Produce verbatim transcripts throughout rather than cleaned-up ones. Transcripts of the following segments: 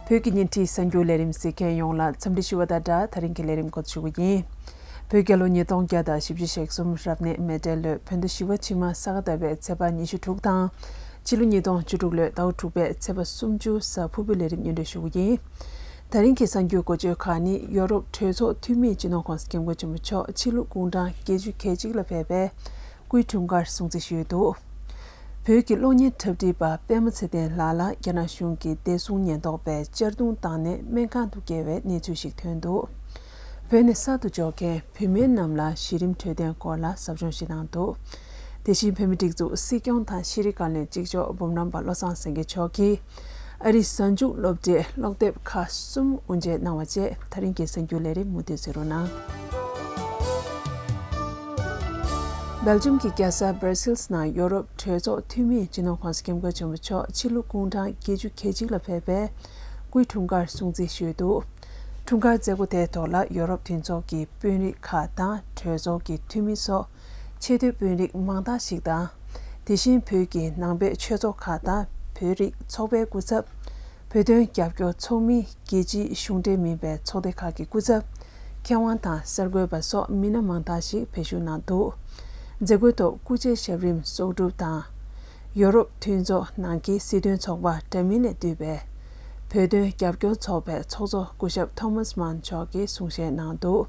བོད་ཀྱི་བརྙན་འཕྲིན་གསར་འགྱུར་ལས་རིམ་གཟིགས་མཁན་ཡོངས་ལ་འཚམས་འདྲི་ཞུ་བ་དང་སྦྲགས། ད་རིང་གི་ལས་རིམ་འགོ་འཛུགས་ཞུ་གི་ཡིན། བོད་རྒྱལ་ལོ་ཉིས་སྟོང་བརྒྱ་དང་བཞི་བཅུ་ཞེ་གསུམ་རབ་གནས་མེ་སྤྲེལ་ལོའི་བོད་ཟླ་བཞི་པ་ཕྱི་མ་ས་ག་ཟླ་བའི་ཚེས་པ་ཉི་ཤུ་དྲུག་དང་། ཕྱི་ལོ་ཉིས་སྟོང་བཅུ་དྲུག་ལོའི་ཟླ་བ་དྲུག་པའི་ཚེས་པ་སུམ་ཅུ་གཟའ་ཕུར་བུའི་ལས་རིམ་སྙན་སྒྲོན་ཞུ་གི་ཡིན། ད་རིང་གི་གསར་འགྱུར་འགོ་བརྗོད་ཁག་ནི། ཡོ་རོབ་གྲོས་ཚོགས་འཐུས་མིས་སྤྱི་ནོར་༸གོང་ས་༸སྐྱབས་མགོན་ཆེན་པོ་མཆོག་ཕྱི་ལུགས་དགུང་གྲངས་བརྒྱད་ཅུ་གྱ་གཅིག་ལ་ཕེབས་པའི་སྐུའི་འཁྲུངས་སྐར་སྲུང་བརྩི་ཞུས་འདུག་བོད་ཀྱི་གློག་བརྙན་འཁྲབ་ཁྲིད་པ་པད་མ་ཚེ་བརྟན་ལགས་ལ་རྒྱ་ནག་གཞུང་གིས་བདེ་སྲུང་ཉེན་རྟོག་པས་གཅར་རྡུང་བཏང་ནས་སྨན་ཁང་དུ་བསྐྱལ་བའི་གནས་ཚུལ་ཞིག་ཐོན་འདུག་བོད་ནས་གསར་དུ་འབྱོར་མཁན་བོད་མི་རྣམས་ལ་གཞི་རིམ་འཕྲོད་བསྟེན་སྐོར་ལ་ཟབ་སྦྱོང་ཞིག་གནང་འདུག་དེ་བཞིན་བོད་མིའི་སྒྲིག་འཛུགས་སྲིད་སྐྱོང་དང་ཤེས་རིག་བཀའ་བློན་གཅིག་ལྕོགས་འབུམ་རམས་པ་བློ་བཟང་སེང་གེ་མཆོག་གིས་ཨ་རིའི་གཟའ་མཇུག་སློབ་གྲྭའི་ཀློག་དེབ་ཁག་གསུམ་དབུ་འབྱེད་གནང་བ་བཅས། ད་རིང་གི་གསར་འགྱུར་ལས་རིམ་མུ་མཐུད་གཟིགས་རོགས་གནང་། སྦེལ་ཇམ་གྱི་རྒྱལ་ས་སྦར་སིལ་ནང་ཡོ་རོབ་གྲོས་ཚོགས་འཐུས་མིས་སྤྱི་ནོར་༸གོང་ས་༸སྐྱབས་མགོན་ཆེན་པོ་མཆོག་ཕྱི་ལོ་དགུང་གྲངས་བརྒྱད་ཅུ་གྱ་གཅིག་ལ་ཕེབས་པའི་སྐུའི་འཁྲུངས་སྐར་སྲུང་བརྩི་ཞུས་འདུག་འཁྲུངས་སྐར་མཛད་སྒོ་དེའི་ཐོག་ལ་ཡོ་རོབ་མདུན་ཚོགས་ཀྱི་དཔོན་རིགས་ཁག་དང་གྲོས་ཚོགས་ཀྱི་འཐུས་མི་སོགས་ཆེས་མཐོའི་དཔོན་རིགས་མང་དག་ཞིག་དང་། དེ་བཞིན་བོད་ཀྱི་ནང་པའི་ཆོས་ཚོགས་ཁག་དང་བོད་རིགས་ཚོགས་པའི་སྐུ་ཚབ། བོད་དོན་རྒྱབ་སྐྱོར་ཚོགས་མི། རྒྱལ་སྤྱིའི་གཞུང་འབྲེལ་མིན་པའི་ཚོགས་སྡེ་ཁག་གི་སྐུ་ཚབ། མཁས་དབང་དང་གསར་འགོད་པ་སོགས་མི་སྣ་མང་དག་ཞིག་བར་ཞུགས་གནང་འདུག་མཛད་སྒོའི་ཐོག་སྐུ་ཕྱྭའི་ཞབས་རིམ་གསོག་སྒྲུབ་དང་། ཡོ་རོབ་མཐུན་ཚོགས་ནང་གི་སྲིད་དོན་ཚོགས་པ་འདྲ་མིན་ལས་བཏུས་པའི་བོད་དོན་རྒྱབ་སྐྱོར་ཚོགས་པའི་ཚོགས་གཙོ་སྐུ་ཞབས་ཐོ་མཱས་མཱན་མཆོག་གིས་གསུང་བཤད་གནང་འདུག་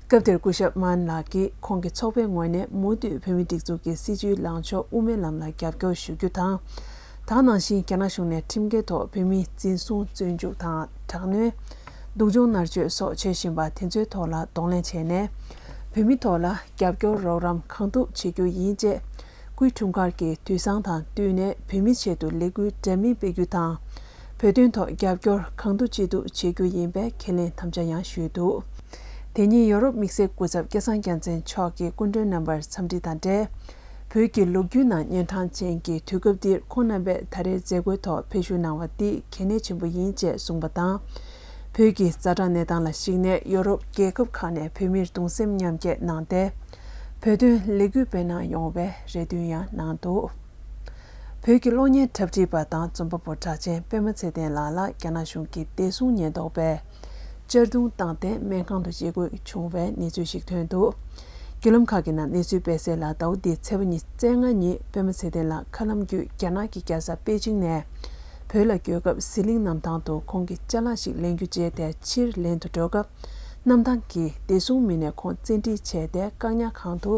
སྐབས་དེར་སྐུ་ཞབས་མཱན་ལགས་ཀྱིས་ཁོང་གི་ཚོགས་པའི་ངོས་ནས་མུ་མཐུད་བོད་མིའི་སྒྲིག་འཛུགས་ཀྱི་སྲིད་བྱུས་ལངས་ཕྱོགས་དབུ་མའི་ལམ་ལ་རྒྱབ་སྐྱོར་ཞུ་རྒྱུ་དང་། ད་ག་ནང་བཞིན་རྒྱ་ནག་གཞུང་ནས་ཁྲིམས་འགལ་ཐོག་བོད་མིའི་འཛིན་བཟུང་། བཙོན་འཇུག་དང་དྲག་གནོན། སྡུག་སྦྱོང་མནར་གཅོད་སོགས་བྱེད་བཞིན་པ་དེ་ཚོའི་ཐོག་ལ་གདོང་ལེན་བྱས་ནས། བོད་མིའི་ཐོག་ལ་རྒྱབ་སྐྱོར་རོགས་རམ་གང་ཐུབ་བྱེད་རྒྱུ་ཡིན་ཅེས། སྐུའི་འཁྲུངས་སྐར་གྱི་དུས་བཟང་དང་བསྟུན་ནས་བོད་མིའི་ཆེད་དུ་ལས་འགུལ་འདྲ་མིན་སྤེལ་རྒྱུ་དང་། བོད་དོན་ཐོག་རྒྱབ་སྐྱོར་གང་ཐུབ་ཅི་ཐུབ་བྱེད་རྒྱུ་ཡིན་པའི་ཁས་ལེན་དམ་བཅའ་ཡང་ཞུས་འདུག་དེ་ཉིན་ཡོ་རོབ་དམིགས་བསལ་སྐུ་ཚབ་སྐལ་བཟང་རྒྱལ་མཚན་མཆོག་གིས་སྐུ་མགྲོན་རྣམ་པར་འཚམས་འདྲི་དང་འབྲེལ། བོད་ཀྱི་ལོ་རྒྱུས་ནང་གཉན་འཕྲང་ཅན་གྱི་དུས་སྐབས་འདིར་ཁོང་རྣམ་པས་ད་རེས་མཛད་སྒོའི་ཐོག་ཕེབས་ཞུགས་གནང་བ་འདི་གལ་གནད་ཆེན་པོ་ཡིན་ཅེས་གསུངས་པ་དང་། བོད་ཀྱི་ཛ་དྲག་གནས་སྟངས་ལ་གཞིགས་ནས་ཡོ་རོབ་རྒྱལ་ཁབ་ཁག་ནས་བོད་མིར་གདུང་སེམས་མཉམ་སྐྱེད་གནང་སྟེ། བོད་དོན་ལས་འགུལ་སྤེལ་གནང་ཡོང་བའི་རེ་འདུན་ཡང་གནང་འདུག་བོད་ཀྱི་གློག་བརྙན་འཁྲབ་ཁྲིད་པ་དང་རྩོམ་པ་པོ་གྲགས་ཅན་པད་མ་ཚེ་བརྟན་ལགས་ལ་རྒྱ་ནག་གཞུང་གིས་བདེ་སྲུང་ཉེན་རྟོག་པས་གཅར་རྡུང་བཏང་སྟེ་སྨན་ཁང་དུ་སྐྱེལ་དགོས་བྱུང་བའི་གནས་ཚུལ་ཞིག་ཐོན་འདུག་བརྒྱུད་ལམ་ཁག་གི་ནང་གནས་ཚུལ་སྤེལ་གསལ་ལ། ཟླ་བ་འདིའི་ཚེས་པ་ཉི་ཤུ་རྩ་ལྔ་ཉིན་པད་མ་ཚེ་བརྟན་ལགས་མཁའ་ལམ་བརྒྱུད་རྒྱ་ནག་གི་རྒྱལ་ས་པེ་ཅིང་ནས་བོད་ལ་བསྐྱོད་སྐབས་ཟི་ལིང་གནམ་ཐང་དུ་ཁོང་གི་ཅ་ལག་ཞིག་ལེན་རྒྱུ་བརྗེད་དེ་ཕྱིར་ལེན་དུ་འགྲོ་སྐབས། གནམ་ཐང་གི་བདེ་སྲུང་མི་སྣས་ཁོང་བཙན་ཁྲིད་བྱས་ཏེ་བཀག་ཉར་ཁང་དུ་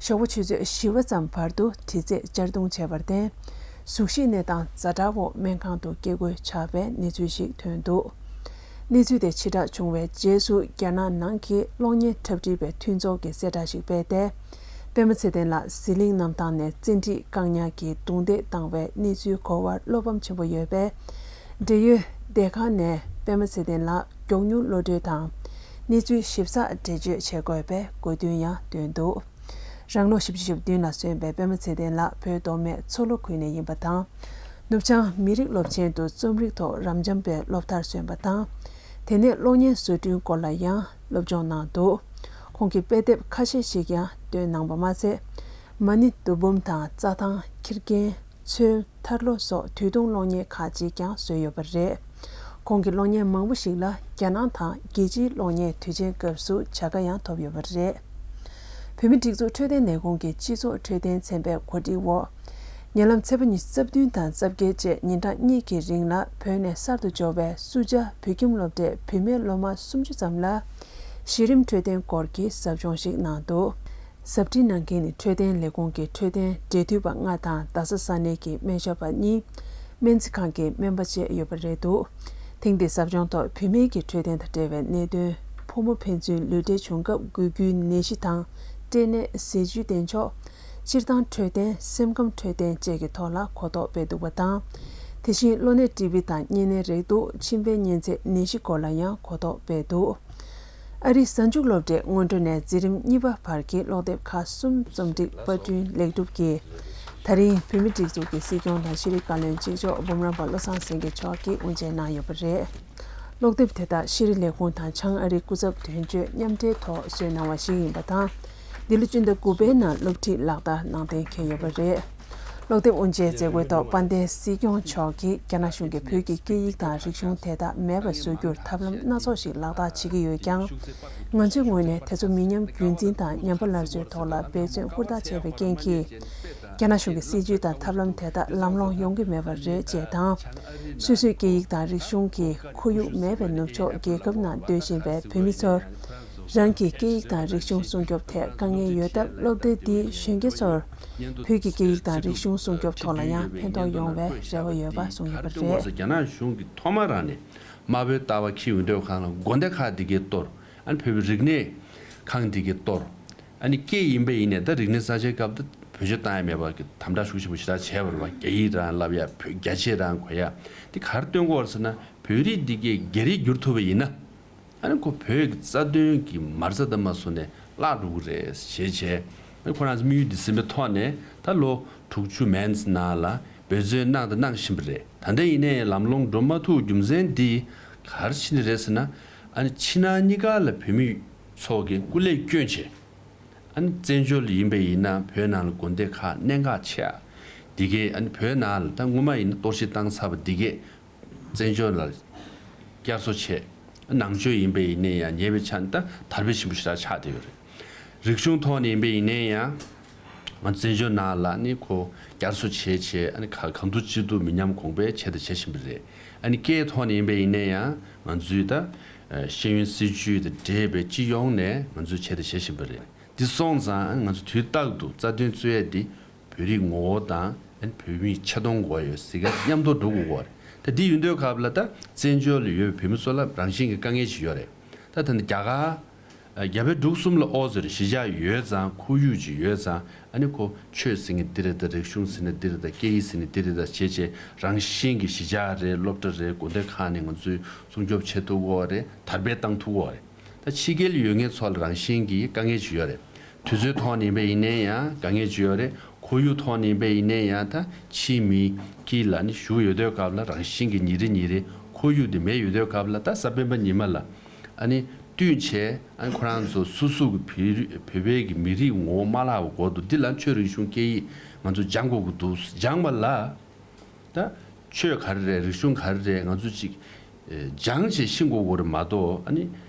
ཞོགས་པ་ཆུ་ཚོད་བཞི་པ་ཙམ་བར་དུ་དྲི་རྩད་གཅར་རྡུང་བྱས་པར་བརྟེན། གཟུགས་གཞིའི་གནས་སྟངས་ཛ་དྲག་འོག་སྨན་ཁང་དུ་སྐྱེལ་དགོས་ཆགས་པའི་གནས་ཚུལ་ཞིག་ཐོན་འདུག་གནས་ཚུལ་དེ་ཕྱིར་བསྒྲགས་བྱུང་བའི་རྗེས་སུ། རྒྱ་ནག་ནང་གི་གློག་བརྙན་འཁྲབ་ཁྲིད་པའི་མཐུན་ཚོགས་ཀྱིས་གསལ་བསྒྲགས་ཤིག་སྤེལ་ཏེ། པད་མ་ཚེ་བརྟན་ལགས་ཟི་ལིང་གནམ་ཐང་ནས་བཙན་ཁྲིད་བཀག་ཉར་གྱིས་རྡུང་རྡེག་བཏང་བའི་གནས་ཚུལ་གོ་བར་བློ་ཕམ་ཆེན་པོ་ཡོད་པས། འབྲེལ་ཡོད་སྡེ་ཁག་ནས་པད་མ་ཚེ་བརྟན་ལགས་མགྱོགས་མྱུར་གློད་གྲོལ་དང་། གནས་ཚུལ་ཞིབ་ཚགས་འགྲེལ་བརྗོད་བྱེད་དགོས་པའི་དགོས་འདུན་ཡང་བཏོན་འདུག་རང་ལོ་བཞི་བཅུ་ཞེ་བདུན་ལ་སོན་པའི་པད་མ་ཚེ་བརྟན་ལགས་བོད་མདོ་སྨད་མཚོ་ལྷོ་ཁུལ་ནས་ཡིན་པ་དང་། ནུབ་བྱང་མི་རིགས་སློབ་ཆེན་དུ་རྩོམ་རིག་ཐོག་རབ་འབྱམས་པའི་སློབ་མཐར་སོན་པ་དང་། དེ་ནས་གློག་བརྙན་བཟོ་སྐྲུན་སྐོར་ལ་ཡང་སློབ་སྦྱོང་གནང་འདུག་ཁོང་གིས་དཔེ་དེབ་ཁ་ཤས་ཤིག་ཡང་བཏོན་གནང་བ་མ་ཟད། མ་ཎི་བསྡུ་འབུམ་དང་རྩྭ་ཐང་། ཁྱི་རྒན། ཚོལ། ཐར་ལོ་སོགས་དུས་ཐུང་གློག་བརྙན་ཁག་ཅིག་ཀྱང་བཟོས་ཡོད་པ་རེད། ཁོང་གི་གློག་བརྙན་མང་པོ་ཞིག་ལ་རྒྱ་ནག་དང་རྒྱལ་སྤྱིའི་གློག་བརྙན་དུས་ཆེན་སྐབས་སུ་བྱ་དགའ་ཡང་ཐོབ་ཡོད་པ་རེད། བོད་མིའི་སྒྲིག་འཛུགས་འཕྲོད་བསྟེན་ལས་ཁུངས་ཀྱི་སྤྱི་ཚོགས་འཕྲོད་བསྟེན་ཚན་པའི་གོ་སྒྲིག་འོག་ཉེ་ལམ་ཚེས་པ་ཉི་ཤུ་རྩ་བདུན་དང་རྩ་བརྒྱད་བཅས་ཉིན་གྲངས་གཉིས་ཀྱི་རིང་ལ་བོད་ནས་གསར་དུ་འབྱོར་བའི་སུ་ཇཱ་བོད་ཁྱིམ་སློབ་གྲྭའི་བུད་མེད་སློབ་མ་སུམ་ཅུ་ཙམ་ལ་གཞི་རིམ་འཕྲོད་བསྟེན་སྐོར་གྱི་ཟབ་སྦྱོང་ཞིག་གནང་འདུག་ཟབ་ཁྲིད་གནང་མཁན་ནི་འཕྲོད་བསྟེན་ལས་ཁུངས་ཀྱི་འཕྲོད་བསྟེན་འབྲེལ་མཐུད་པ་ལྔ་དང་རྡ་ས་ས་གནས་ཀྱི་སྨན་ཞབས་པ་གཉིས། སྨན་རྩིས་ཁང་གི་སྨན་པ་བཅས་ཡོད་པ་རེད་འདུག་ཐེངས་འདིའི་ཟབ་སྦྱོང་ཐོག་བུད་མེད་ཀྱི་འཕྲོད་བསྟེན་དང་འབྲེལ་བའི་གནད་དོན། ཕོ་མོ་ཕན་ཚུན་ལུས་འབྲེལ་བྱུང་སྐབས་འགོས་རྒྱུའི་ནད་གཞི་དང་། སྐྲན་ནད། ཟས་བཅུད་ལྡན་ཕྱོགས། སྤྱིར་བཏང་འཕྲོད་བསྟེན། སེམས་ཁམས་འཕྲོད་བསྟེན་བཅས་ཀྱི་ཐོག་ལ་གོ་རྟོགས་སྤེལ་འདུག་པ་དང་། དེ་བཞིན་གློ་ནད་ཀྲི་བི་དང་གཉན་ནད་རེག་དུག་མཆིན་པའི་གཉན་ཚད་ནད་གཞི་སྐོར་ལ་ཡང་གོ་རྟོགས་སྤེལ་འདུག་ཨ་རིའི་གཟའ་མཇུག་སློབ་གྲྭའི་སྔོན་འགྲོ་ནས་འཛིན་རིམ་གཉིས་པ་བར་གྱི་ཀློག་དེབ་ཁག་གསུམ་རྩོམ་སྒྲིག་པར་སྐྲུན་ལེགས་གྲུབ་ཀྱིས། ད་རིང་བོད་མིའི་སྒྲིག་འཛུགས་ཀྱི་སྲིད་སྐྱོང་དང་ཤེས་རིག་བཀའ་བློན་གཅིག་ལྕོགས་འབུམ་རམས་པ་བློ་བཟང་སེང་གེ་མཆོག་གིས་དབུ་འབྱེད་གནང་ཡོད་པ་རེད། ཀློག་དེབ་དེ་དག་ཤེས་རིག་ལས་ཁུངས་དང་བྱང་ཨ་རིའི་སྐུ་ཚབ་དོན་གཅོད་མཉམ་འབྲེལ་ཐོག་བཟོས་གནང་བ་ཞིག་ཡིན་པ་དང་། འདི་ལོ་སྤྱི་ཟླ་དགུ་པའི་ནང་སློབ་ཁྲིད་ལག་བསྟར་གནང་གཏན་འཁེལ་ཡོད་པ་རེད། ཀློག་དེབ་དབུ་འབྱེད་མཛད་སྒོའི་ཐོག་དཔལ་ལྡན་སྲིད་སྐྱོང་མཆོག་གིས་རྒྱ་ནག་གཞུང་གིས་བོད་ཀྱི་སྐད་ཡིག་དང་རིག་གཞུང་དེ་དག་མེད་པར་བཟོ་རྒྱུར་ཐབས་ལམ་སྣ་ཚོགས་ཤིག་ལག་བསྟར་བྱེད་ཀྱི་ཡོད་ཀྱང་། ང་ཚོའི་ངོས་ནས་དེ་ཚོ་མི་ཉམས་རྒྱུན་འཛིན་དང་ཉམས་པ་སླར་གསོའི་ཐོག་ལ་འབད་བརྩོན་ཧུར་ཐག་བྱས་པའི་རྐྱེན་གྱིས། རྒྱ་ནག་གཞུང་གི་སྲིད་བྱུས་དང་ཐབས་ལམ་དེ་དག་ལམ་ལྷོང་ཡོང་གི་མེད་པ་རེད་ཅེས་དང་། སོ་སོའི་སྐད་ཡིག་དང་རིག་གཞུང་གི་ཁོར་ཡུག་མེད་པའི་ནུབ་ཕྱོགས་རྒྱལ་ཁབ་ནང་སྡོད་བཞིན་པའི་བོད་མི་ཚོར། རང་གི་སྐད་ཡིག་དང་རིག་གཞུང་སྲུང་སྐྱོབ་ཐད་དཀའ་ངལ་ཡོད་སྟབས། སློབ་དེབ་འདིས་གཞོན་སྐྱེས་ཚོར་བོད་ཀྱི་སྐད་ཡིག་དང་རིག་གཞུང་སྲུང་སྐྱོབ་ཐོག་ལ་ཡང་ཕན་ཐོགས་ཡོང་བའི་རེ་བ་ཡོད་པ་གསུངས་ཡོད་པ་རེད། རྒྱ་ནག་གཞུང་གིས་ཐོག་མ་རང་ནས་དམར་པོའི་ལྟ་བ་འཁྱེར་ཡོང་དུས་སྒང་ལ་དགོན་སྡེ་ཁག་འདི་གའི་གཏོར། ཨ་ནི་བོད་པའི་རིག་གནས་ཁང་འདི་གའི་གཏོར། ཨ་ནི་སྐད་ཡིན་པ་ཡིན་ནའི་ད་རིག་གནས་གསར་བརྗེའི་སྐབས་ད་བེད་སྤྱོད་བཏང་ཡ་མེད་པ་གི་དམ་དྲག་ཤུགས་ཆེན་པོ་ཞེ་དྲག་བྱས་པ་རེད་བ། རྒྱ་ཡིག་རང་བསླབ་ཡ། བོད་རྒྱ་ཆས་རང་གོན་ཡ། འདི་ག་རེ་སྟོན་གྱི་ཡོད་རེད་ཟེར་ན། བོད་རིགས་འདི་གའི་རྒྱ་རིགས་འགྱུར་ཐུབ་པ་ཡིན་ན། ཨ་ནི་ཁོ་བོད་ཀྱི་རྩ་དོན་གྱི་མ་རྩ་དང་མ་སོ་ནས་བརླག་འགྲོ་གི་རེད་ཞེས་བྱས། ཨ་ནི་ཁོ་རང་ཚོ་དམིགས་ཡུལ་འདི་ཟིན་པའི་ཐོག་ནས་ད་ལོ་དྲུག་ཅུ་མན་ཙམ་ནང་ལ་འབད་བརྩོན་གནང་དང་གནང་བཞིན་པ་རེད། ད་ལྟ་ཡིན་ནའི་ལམ་ལྷོང་འགྲོ་མ་ཐུབ་རྒྱུ་མཚན་འདི་ག་རེ་བྱས་ནས་རེད་ཟེར་ན། ཨ་ནི་ཕྱི་ནང་གཉིས་ཀ་ལ་བོད་མི་ཚོ་གིས་སྐུ་ལས་བསྐྱོན་བྱས། ཨ་ནི་བཙན་བྱོལ་ཡིན་པ་ཡིན་ན་བོད་ནང་ལ་དགོན་སྡེ་ཁག་གནད་འགག་ཆེ་ཨ། འདི་གས་ཨ་ནི་བོད་ནང་ལ་ད་སྔོན་མ་ཡིན་ན་གཏོར་བཤིག་བཏང་ཚར་བ་འདི་གས། བཙན་བྱོལ་ལ་བསྐྱར་གསོ་བྱས། ནང་ཆོས་ཡིན་པ་ཡིན་ནའི་ཡང་ཉེ་བའི་ཆར་ད་དར་སྤེལ་ཆེན་པོ་ཞེ་དྲག་ཆགས་བསྡད་ཡོད་རེད། རིག་གཞུང་ཐོག་ནས་ཡིན་པ་ཡིན་ནའི་ཡང་། ང་བཙན་བྱོལ་ནང་ལ་ནི་ཁོ་བསྐྱར་གསོ་བྱས་བྱས། ཨ་ནི་ག་གང་ཐུབ་ཅི་ཐུབ་མི་ཉམས་གོང་འཕེལ་བྱས་དང་བྱེད་བཞིན་པ་རེད། ཨ་ནི་སྐད་ཐོག་ནས་ཡིན་པ་ཡིན་ནའི་ཡང་ང་ཚོའི་ད་ཤེས་ཡོན་སྲིད་བྱུས་དང་འབྲེལ་བའི་སྤྱི་ཡོངས་ནས་ང་ཚོས་བྱས་དང་བྱེད་བཞིན་པ་རེད། འདི་སོང་ཙང་ང་ཚོ་དུས་རྟག་ཏུ་རྩ་དོན་རྩོད་ཡ་འདི་བོད་རིགས་ངོ་བོ་དང་བོད་མིའི་ཆེ་མཐོང་དགོས་ཡོད་ཟེར་ག་མཉམ་དུ་འགྲོ་དགོས་ཀྱི་རེད། ད་འདི་ཡིན་དུས་སྐབས་ལ་ད་བཙན་བྱོལ་ལ་ཡོད་པའི་བོད་མི་ཚོ་ལ་རང་བཞིན་གྱི་དཀའ་ངལ་ཞིག་ཡོད་རེད། ད་ད་ནི་རྒྱ་གར་རྒྱ་བལ་འབྲུག་གསུམ་ལ་ཨོ་ཟེར་གཞིས་ཆགས་ཡོད་ཙང་ཁོར་ཡུག་ཅིག་ཡོད་ཙང་། ཨ་ནི་ཁོ་ཆོས་ཟེར་མཁན་འདི་རེད། ད་རིག་གཞུང་ཟེར་མཁན་འདི་རེད། ད་སྐད་ཡིག་ཟེར་མཁན་འདི་རེད། ད་བྱས་བྱས་རང་བཞིན་གྱི་གཞིས་ཆགས་རེད། སློབ་གྲྭ་རེད། དགོན་སྡེ་ཁག་ནས་ང་ཚོས་སྲུང་སྐྱོབ་བྱེད་ཐུབ་ཀྱི་ཡོད་རེད། དར་སྤེལ་བཏང་ཐུབ་ཀྱི་ཡོད་རེད། ད་ཕྱི་རྒྱལ་ཡོད་མཁན་ཚོ་ལ་རང་བཞིན་གྱི་དཀའ་ངལ་ཅིག་ཡོད་རེད། དུས་ཚོད་ཐོག་ནས་ཡིན་པ་ཡིན་ནའི་ཡང་དཀའ་ངལ་ཅིག་ཡོད་རེད། ཁོར་ཡུག་ཐོག་ནས་ཡིན་པ་ཡིན་ནའི་ཡང་ད་ཕྱིའི་མི་དཀྱིལ་ལ་ནི་བཞུགས་ཡོད་དུས་སྐབས་ལ་རང་བཞིན་གྱི་ཉིན་རེ་ཉིན་རེ་ཁོར་ཡུག་དེ་མེད་ཡོད་དུས་སྐབས་ལ། ད་གཟའ་སྤེན་པ་ཉི་མ་ལ་ཨ་ནི་བསྟུན་བྱས། ཨ་ནི་ཁོ་རང་ཚོ་སོ་སོ་གི་བོད་རིགས་བོད་པའི་གི་མི་རིགས་ངོ་བོ་མ་བརླག་པའི་སྐོར་དུ་འདི་ལ་ཆོས་རིག་གཞུང་སྐད་ཡིག་ང་ཚོ་སྦྱང་དགོས་ཀྱི་འདུག་སྦྱང་བ་ལ། ད་ཆོས་ག་རེ་རེད། རིག་གཞུང་ག་རེ་རེད། ང་ཚོ་ཅིག་ཨེ་སྦྱངས་བྱས་ཤེས་དགོས་ཀྱི་རེད་མ་གཏོགས། ཨ་ནི་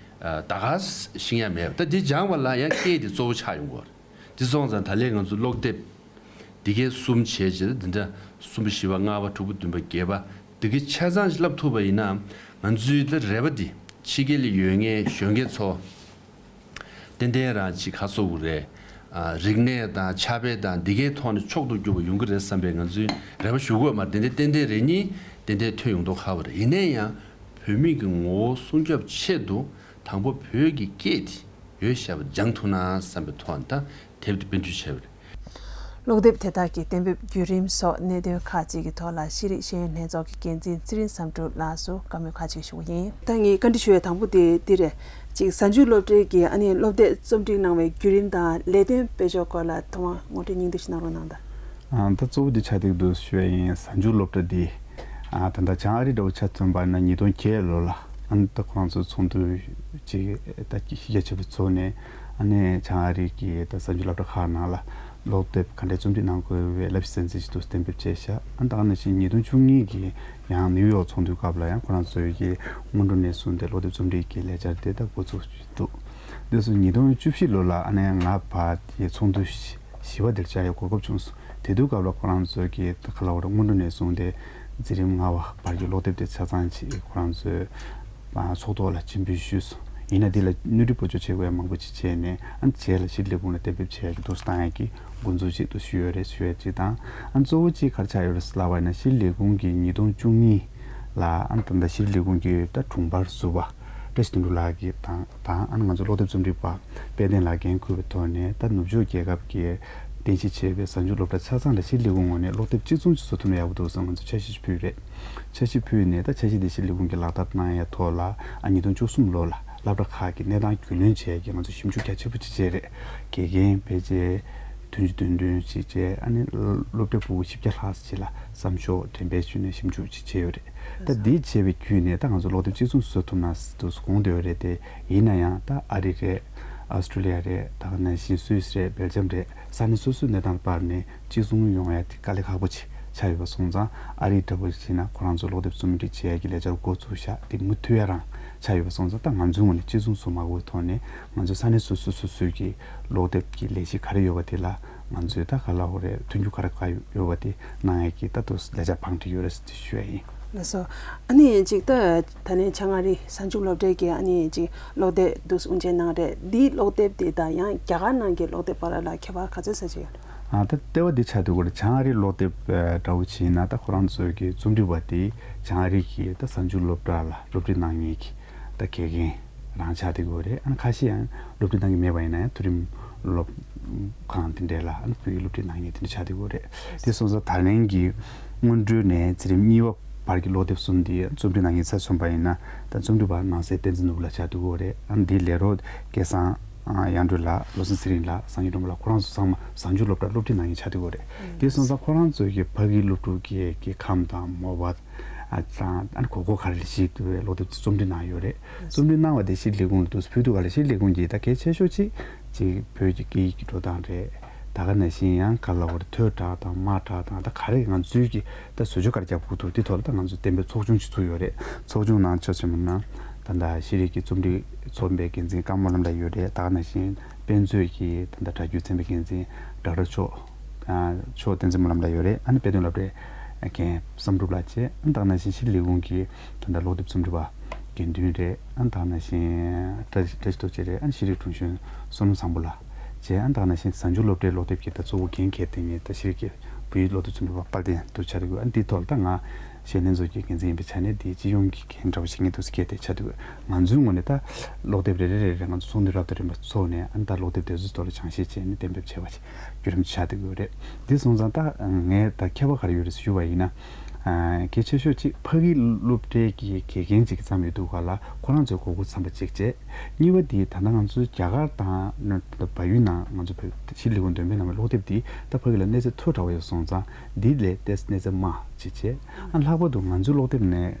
ཨ་ད་ག་ཤེས་ཡ་མེད་པ། ད་འདི་སྦྱངས་པ་ལ་ཡང་སྐད་དེ་གཙོ་བོ་ཆགས་ཡོང་གི་རེད། འདི་སོང་ཙང་ད་ལན་ང་ཚོ་ཀློག་དེབ་འདི་གའི་གསུམ་བྱས་བྱས། འདི་འདྲ་གསུམ་པ་བཞི་པ་ལྔ་པ་དྲུག་པ་བདུན་པ་བརྒྱད་པ་འདི་གའི་ཆ་ཚང་ཞིག་བསླབ་ཐུབ་པ་ཡིན་ན། ང་ཚོའི་ད་རེ་བ་འདི་ཕྱི་རྒྱལ་ལ་ཡོད་མཁན་གཞོན་སྐྱེས་ཚོ། ཏན་ཏན་རང་ཅིག་ཁ་གསོ་གི་རེད། ཨ་རིག་གནས་དང་ཕྱག་དཔེ་དང་འདི་གའི་ཐོག་ནས་མཆོག་ཏུ་གྱུར་པ་ཡོང་གི་རེད་བསམ་པའི་ང་ཚོའི་རེ་བ་ཞུ་དགོས་མ་རེད། ཏན་ཏན་ཏན་ཏན་རེ་གཉིས་ཏན་ཏན་ཐོན་ཡོང་མདོག་ཁ་པོ་རེད། ཡིན་ན་ཡང་བོད་མི་གི་ངོ་བོ་སྲུང་སྐྱོབ་ཆེད་དུ་དང་པོ་བོད་ཀྱི་སྐད་དེ་ཡོད་ཤག་པ་སྦྱང་ཐུབ་ན་བསམ་པའི་ཐོག་ནས་ད་དེབ་དེ་སྤེལ་འདུན་བྱས་པ་རེད། ཀློག་དེབ་དེ་དག་གི་གཏན་འབེབས་བརྒྱུད་རིམ་སོགས་གནད་དོན་ཁག་ཅིག་གི་ཐོག་ལ་ཤེས་རིག་ཤེས་ཡོན་ལྷན་ཚོགས་ཀྱི་འགན་འཛིན་ཚེ་རིང་བསམ་གྲུབ་ལགས་སུ་བཀའ་མོལ་ཁག་ཅིག་ཞུ་གི་ཡིན། ད་ངས་བཀའ་འདྲི་ཞུ་ཡ་དང་པོ་དེ་འདི་རེད། གཅིག་གཟའ་མཇུག་སློབ་གྲྭའི་གི་ཨ་ནི་སློབ་དེབ་རྩོམ་སྒྲིག་གནང་བའི་བརྒྱུད་རིམ་དང་ལས་དོན་སྤེལ་ཕྱོགས་སྐོར་ལ་ཐུབ་དབང་ངོ་སྤྲོད་སྙིང་བསྡུས་ཤིག་གནང་རོགས་གནང་དང་། ཨ་ད་གཙོ་བོ་འདི་ཆ་འདུག་ཞུ་ཡ་ཡིན། གཟའ་མཇུག་སློབ་གྲྭ་འདི་ཨ་ད་ལྟ་བྱང་ཨ་རི་འདྲ་བོ་ཆ་མཚོན་པ་ན་ཉིས་སྟོང་བརྒྱད་ལོ་ལ་ཨ་ནི་ད་ཁོ་རང་ཚོ་ཚོགས་འདུ་ཅིག་ད་གཞི་རྒྱ་ཆེ་པོ་ཚོགས་ནས། ཨ་ནི་བྱང་ཨ་རི་གི་ད་གཟའ་མཇུག་སློབ་གྲྭ་ཁག་ནང་ལ་ཀློག་དེབ་ག་འདྲས་རྩོམ་སྒྲིག་གནང་དགོས་པའི་བསླབ་གཞི་གསན་གཟིགས་ཤིག་འདུག་གཏན་འབེབས་བྱས་ཤག་ཨ་ད་ག་ནང་བཞིན་ཉིས་སྟོང་བཅུ་གཉིས་ཀྱི་ཡང་ནིའུ་ཡོག་ཚོགས་འདུའི་སྐབས་ལ་ཡང་ཁོ་རང་ཚོའི་གི་སྔོན་འགྲོ་ནས་བཟུང་སྟེ་ཀློག་དེབ་རྩོམ་སྒྲིག་གི་ལས་འཆར་དེ་ད་འགོ་ཚུགས་འདུག་དེ་སོང་ཉིས་སྟོང་བཅུ་བཞི་ལོ་ལ་ཨ་ནི་ང་ཕར་གྱི་ཚོགས་འདུ་བཞི་བཞི་པ་དེར་བཅར་ཡའི་གོ་སྐབས་བྱུང་སོང་། དེ་དུས་སྐབས་ལ་ཁོ་རང་ཚོའི་གི་ད་ག་ལབ་དགོས་རེད། སྔོན་འགྲོ་ནས་བཟུང་སྟེ་འཛིན་རིམ་ལྔ་པ་བར་གྱི་ཀློག་དེབ་དེ་ཆ་ཚང་ཅིག་ཁོ་རང་ཚོའི་ཚོགས་ཐོག་ལ་སྤྱན་འབུལ་ཞུས་སོང་། ཡིན་ན་འདི་ལ་སྣོན་འཕྲི་སྤོ་སྐྱོར་བྱེད་དགོས་ཡ་མང་པོ་ཅིག་བྱས་ནས། ཨ་ནི་རྗེས་ལ་ཕྱི་དྲིལ་ལས་ཁུངས་ལ་གཏན་འབེབས་བྱས་ཀྱི་འདུག་སེ་བཏང་ཡ་གི་འགོ་འཛུགས་ཅིག་ཏུ་ཞུས་ཡོད་རེད་ཞུ་ཡ་ཅིག་དང་། ཨ་ནི་གཙོ་བོ་ཅིག་ག་རེ་ཆགས་ཡོད་རེད་ལབ་པ་ཡིན་ན་ཕྱི་དྲིལ་ལས་ཁུངས་ཀྱི་ཉིས་སྟོང་བཅུ་གཉིས་ལ་ཨ་ནི་ད་ལྟ་ཕྱི་དྲིལ་ལས་ཁུངས་ཀྱི་ད་དྲུང་འཕར་ཟུར་པ་བཀྲ་ཤིས་དོན་གྲུབ་ལགས་ཀྱིས་དང་དང་། ཨ་ནི་ང་ཚོ་ཀློག་དེབ་རྩོམ་སྒྲིག་པ་དཔལ་ལྡན་ལགས་འགན་འཁུར་བའི་ཐོག་ནས་ད་ནུབ་ཕྱོགས་རྒྱལ་ཁབ་ཀྱི་རྟེན་གཞི་བྱས་པའི་གཟའ་མཇུག་སློབ་གྲྭ་ཆ་ཚང་ལ་ཕྱི་དྲིལ་ལས་ཁུངས་ངོས་ནས་ཀློག་དེབ་གཅིག་མཚུངས་ཅིག་བཟོ་ཐུབ་ན་ཡག་པོ་འདུག་བསམ་ང་ཚོ་འཆར་གཞི་ཞིག་ཕུལ་རེད། འཆར་གཞི་དེ་ཕྱི་དྲིལ་ལས་ཁུངས་ཀྱིས་ལག་བསྟར་གནང་ཡའི་ཐོག་ལ་ཨ་ཉིས་སྟོང་བཅུ་གསུམ་ལོ་ལ་སློབ་གྲྭ་ཁག་གི་གནས་སྟངས་རྒྱུས་ལོན་བྱས་ཀྱི་ང་ཚོ་ཞིབ་འཇུག་རྒྱ་ཆེ་པོ་ཅིག་བྱས་རེད། དགེ་རྒན་ཕལ་ཆེར་བདུན་ཅུ་དོན་བདུན་ཅིག་བྱས། ཨ་ནི་སློབ་གྲྭ་ཕྲུ་གུ་བཞི་བརྒྱ་ལྷག་ཅིག་ལ་བསམ་ཤོག་འགྲེམས་སྤེལ་ཞུས་ནས་ཞིབ་འཇུག་ཅིག་བྱས་ཡོད་རེད། ད་འདི་བྱས་པའི་བརྒྱུད་ནས་ད་ང་ཚོ་ཀློག་དེབ་གཅིག་མཚུངས་བཟོ་ཐུབ་ན་འདུག་དགོངས་བསྡད་ཡོད་རེད་དེ། ཡིན་ན་ཡང་ད་ཨ་རི་རེད། ཨོ་སི་ཀྲོ་ལི་ཡ་རེད། ད་ག་ནང་བཞིན་སུད་སི་རེད། སྦེལ་ཇམ་རེད། ས་གནས་སོ་སོའི་གནས་སྟངས་བར་ནས་གཅིག་མཚུངས་ཡོང་ཡ་དེ་དཀའ་ལས་ཁག་པོ་ཅིག་ཆགས་ཡོད་པ་སོང་ཙང་། ཨ་རི་འདྲ་པོ་ཞིག་ན་ཁོ་རང་ཚོ་སློབ་དེབ་རྩོམ་སྒྲིག་བྱེད་ཡ་གི་ལས་འཆར་འགོ་ཚུགས་ཤག་དེ་མུ་མཐུད་ཡ་རང་ཆགས་ཡོད་པ་སོང་ཙང་། ད་ང་ཚོའི་ངོས་ནས་གཅིག་མཚུངས་སུ་མ་དགོས་ཐོག་ནས་ང་ཚོའི་ས་གནས་སོ་སོ་སོ་སོའི་གི་སློབ་དེབ་ཀྱི་ལས་གཞི་ག་རེ་ཡོད་པ་དེ་ལ་ང་ཚོས་ད་ག་ལབ་དགོས་རེད། མཐུན་འགྱུར་ག་རེ་ག་ཡོད་པ་དེ་གནང་ཡ་གི་ད་དུ་ལས་འཆར་བང་སྒྲིག་ཡོད་རེད་ཟེར་ཞུ་ཡ་ཡིན། ལགས་སོ། ཨ་ནི་ཅིག་ད་ད་ནས་བྱང་ཨ་རི་གཟའ་མཇུག་སློབ་གྲྭའི་གི་ཨ་ནི་ཅིག་སློབ་དེབ་འདུག་དབུ་འབྱེད་གནང་རེད། འདིའི་སློབ་དེབ་དེ་དང་ཡང་རྒྱ་གར་ནང་གི་སློབ་དེབ་བར་ལ་ཁྱད་པར་ག་ཚོད་ཙམ་ཅིག་ཡོད་རེད། ཨ་ད་ལྟེ་བ་འདི་ཆགས་འདུག་གོ། བྱང་ཨ་རིའི་སློབ་དེབ་ཨ་འདྲ་བོ་བྱས་ན་ད་ཁོ་རང་ཚོའི་གི་རྩོམ་སྒྲིག་པ་དེ་བྱང་ཨ་རི་གི་ད་གཟའ་མཇུག་སློབ་གྲྭ་ལ་སློབ་ཁྲིད་གནང་མཁན་གྱི་ད་དགེ་རྒན་རང་ཆགས་བསྡད་ཀྱི་ཡོད་རེད། ཨ་ནི་ཁ་ཤས་ཡང་སློབ་ཁྲིད་གནང་གི་མེད་པ་ཡིན་ན་ཡང་མཐོ་རིམ་སློབ་ཁང་དེ་འདྲས་ལ་ཨ་ནི་བོད་ཡིག་སློབ་ཁྲིད་གནང་མཁན་དེ་འདྲ་ཆགས་བསྡད་ཀྱི་ཡོད་རེད། དེ་སོང་ཙང་ད་ལན་གྱི་སྔོན་འགྲོ་ནས་འཛིན་རིམ་གཉིས་པ་བར་གྱི་སློབ་དེབ་གསུམ་དེ་རྩོམ་སྒྲིག་གནང་མཁན་ཚར་སོང་པ་ཡིན་ན། ད་རྩོམ་སྒྲིག་པ་ནང་སྲིད་བསྟན་འཛིན་ནོར་བུ་ལགས་ཆགས་བསྡད་ཀྱི་ཡོད་རེད། ཨ་ནི་འདི་ལས་རོགས་སྐལ་བཟང་ཨ་དབྱངས་སྒྲོན་ལགས། བློ་བཟང་ཚེ་རིང་ལགས། སངས་རྒྱས་སྒྲོལ་མ་ལགས། ཁོ་རང་ཚོ་ཚང་མ་གཟའ་མཇུག་སློབ་གྲྭར་སློབ་ཁྲིད་གནང་མཁན་ཆགས་བསྡད་ཀྱི་ཡོད་རེད། དེ་སོང་ཙང་ཁོ་རང་ཚོའི་གི་ཕ་གིའི་སློབ་ཕྲུག་གི་གི་ཁམས་དང་མོས་པ་ཨ་དང་ཨ་ནི་གོ་སྐབས་ག་རེ་ཞིག་ཏུ་སློབ་དེབ་རྩོམ་སྒྲིག་གནང་ཡོད་རེད། རྩོམ་སྒྲིག་གནང་བ་དེ་ཕྱིར་ལས་ཁུངས་ལ་འདུག་ཕུལ་འདུག་ག་ལ། ཕྱིར་ལས་ཁུངས་ཀྱིས་ད་གལ་ཆེ་ཤོས་གཅིག་ཅིག་བོད་ཀྱི་སྐད་ཡིག་གི་འགྲོ་སྟངས་རེད། ད་ག་ནང་བཞིན་ཡང་ག་ལ་བར་ཐོས་གྲགས་དང་མ་གྲགས་དང་ད་ག་རེ་ང་ཚོའི་གི་ད་བཟོ་བཅོས་ག་རེ་རྒྱབ་དགོས་འདུག་དེ་ཐོག་ལ་ད་ང་ཚོ་གཏན་འབེབས་ཚོགས་ཆུང་ཅིག་ཚུགས་ཡོད་རེད། ཚོགས་ཆུང་ནང་ཆ་མཚོན་པ་ན་ད་ལྟ་ཤེས་རིག་གི་རྩོམ་སྒྲིག་ཚོགས་པའི་འགན་འཛིན་ཀརྨ་བློ་བཟང་ལགས་ཡོད་རེད། ད་ག་ནང་བཞིན་དཔེ་མཛོད་ཀྱི་ད་ལྟ་སྒྲ་སྒྱུར་ཚན་པའི་འགན་འཛིན་ཌོག་ཊར་མཆོག་མཆོག་བསྟན་འཛིན་སྨོན་ལམ་ལགས་ཡོད་རེད། ཨ་ནི་དཔེ་སྟོན་སློབ་གྲྭའི་འགན་བསམ་གྲུབ་ལགས་བྱས། ཨ་ནི་ད་ག་ནང་བཞིན་ཤེས་རིག་ལས་ཁུངས་ཀྱི་ད་ལྟ་སློབ་དེབ་རྩོམ་སྒྲིག་པ་དགེ་འདུན་རེད། ཨ་ནི་ད་ག་ནང་བཞིན་བཀྲ་བཀྲ་ཤིས་རྡོ་རྗེ་རེད། ཨ་ནི་ཤེས་རིག་དྲུང་གཞོན་བསོད་ནམས་བཟང་པོ་ལགས་བྱས། ཨ་ནི་ད་ག་ནང་བཞིན་གཟའ་མཇུག་སློབ་གྲྭའི་སློབ་དེབ་ཀྱི་ད་གཙོ་བོ་འགན་འཁྱེར་དེ་ངེད་ད་ཤེས་རིག་གི་བོད་ཡིག་སློབ་དེབ་རྩོམ་སྒྲིག་པ་དཔལ་ལྡན་དུ་ཆགས་འདུག་ཨ་ནི་འདིའི་ཐོག་ལ་ད་ང་ཞལ་ལྷན་ཚོགས་ཀྱི་འགན་འཛིན་ཡིན་པའི་ཆ་ནས་འདི་སྤྱི་ཡོངས་ཀྱི་འགན་འདྲ་བོ་ཞིག་ངེད་དུ་འཁྱེར་ཏེ་ཆགས་འདུག་ང་ཚོའི་ངོས་ནས་ད་སློབ་དེབ་རེ་རེ་རེ་རེ་ང་ཚོ་ཚོགས་འདུ་རབ་དང་རིམ་པ་ཚོགས་ནས་ཨ་ནི་ད་སློབ་དེབ་དེ་ཚོའི་ཐོག་ལ་སྦྱང་བཤད་བྱས་ནས་གཏན་འབེབས་བྱས་པ་ཞིག་བརྒྱུད་རིམ་ཆགས་བསྡད་ཀྱི་ཡོད་རེད། འདི་སོང་ཙང་ད་ངས་ད་ཁྱད་པར་ག་རེ་ཡོད་རེད་ཞུ་བ་ཡིན་ན། ཨ་གལ་ཆེ་ཤོས་གཅིག་ཕ་གི་སློབ་གྲྭའི་གི་དགེ་རྒན་གཅིག་ཙམ་ཡོད་འདུག་ག་ལ་ཁོ་རང་ཚོའི་གོ་སྐབས་འཚམས་པ་གཅིག་བྱས། གཉིས་པ་དེ་ད་ལྟ་ང་ཚོའི་རྒྱ་གར་དང་བལ་ཡུལ་ནང་ང་ཚོ་བོད་ཕྱི་ལས་ཁུངས་འདོན་སྤེལ་གནང་བའི་སློབ་དེབ་དེ་ད་ཕ་གི་ལ་གནས་ཚད་མཐོ་དྲགས་པ་ཡོད་སོང་ཙང་འདི་ལས་ཏོག་ཙམ་གནས་ཚད་དམའ་ཅིག་བྱས། ཨ་ལྷག་པར་དུ་ང་ཚོའི་སློབ་དེབ་ནས་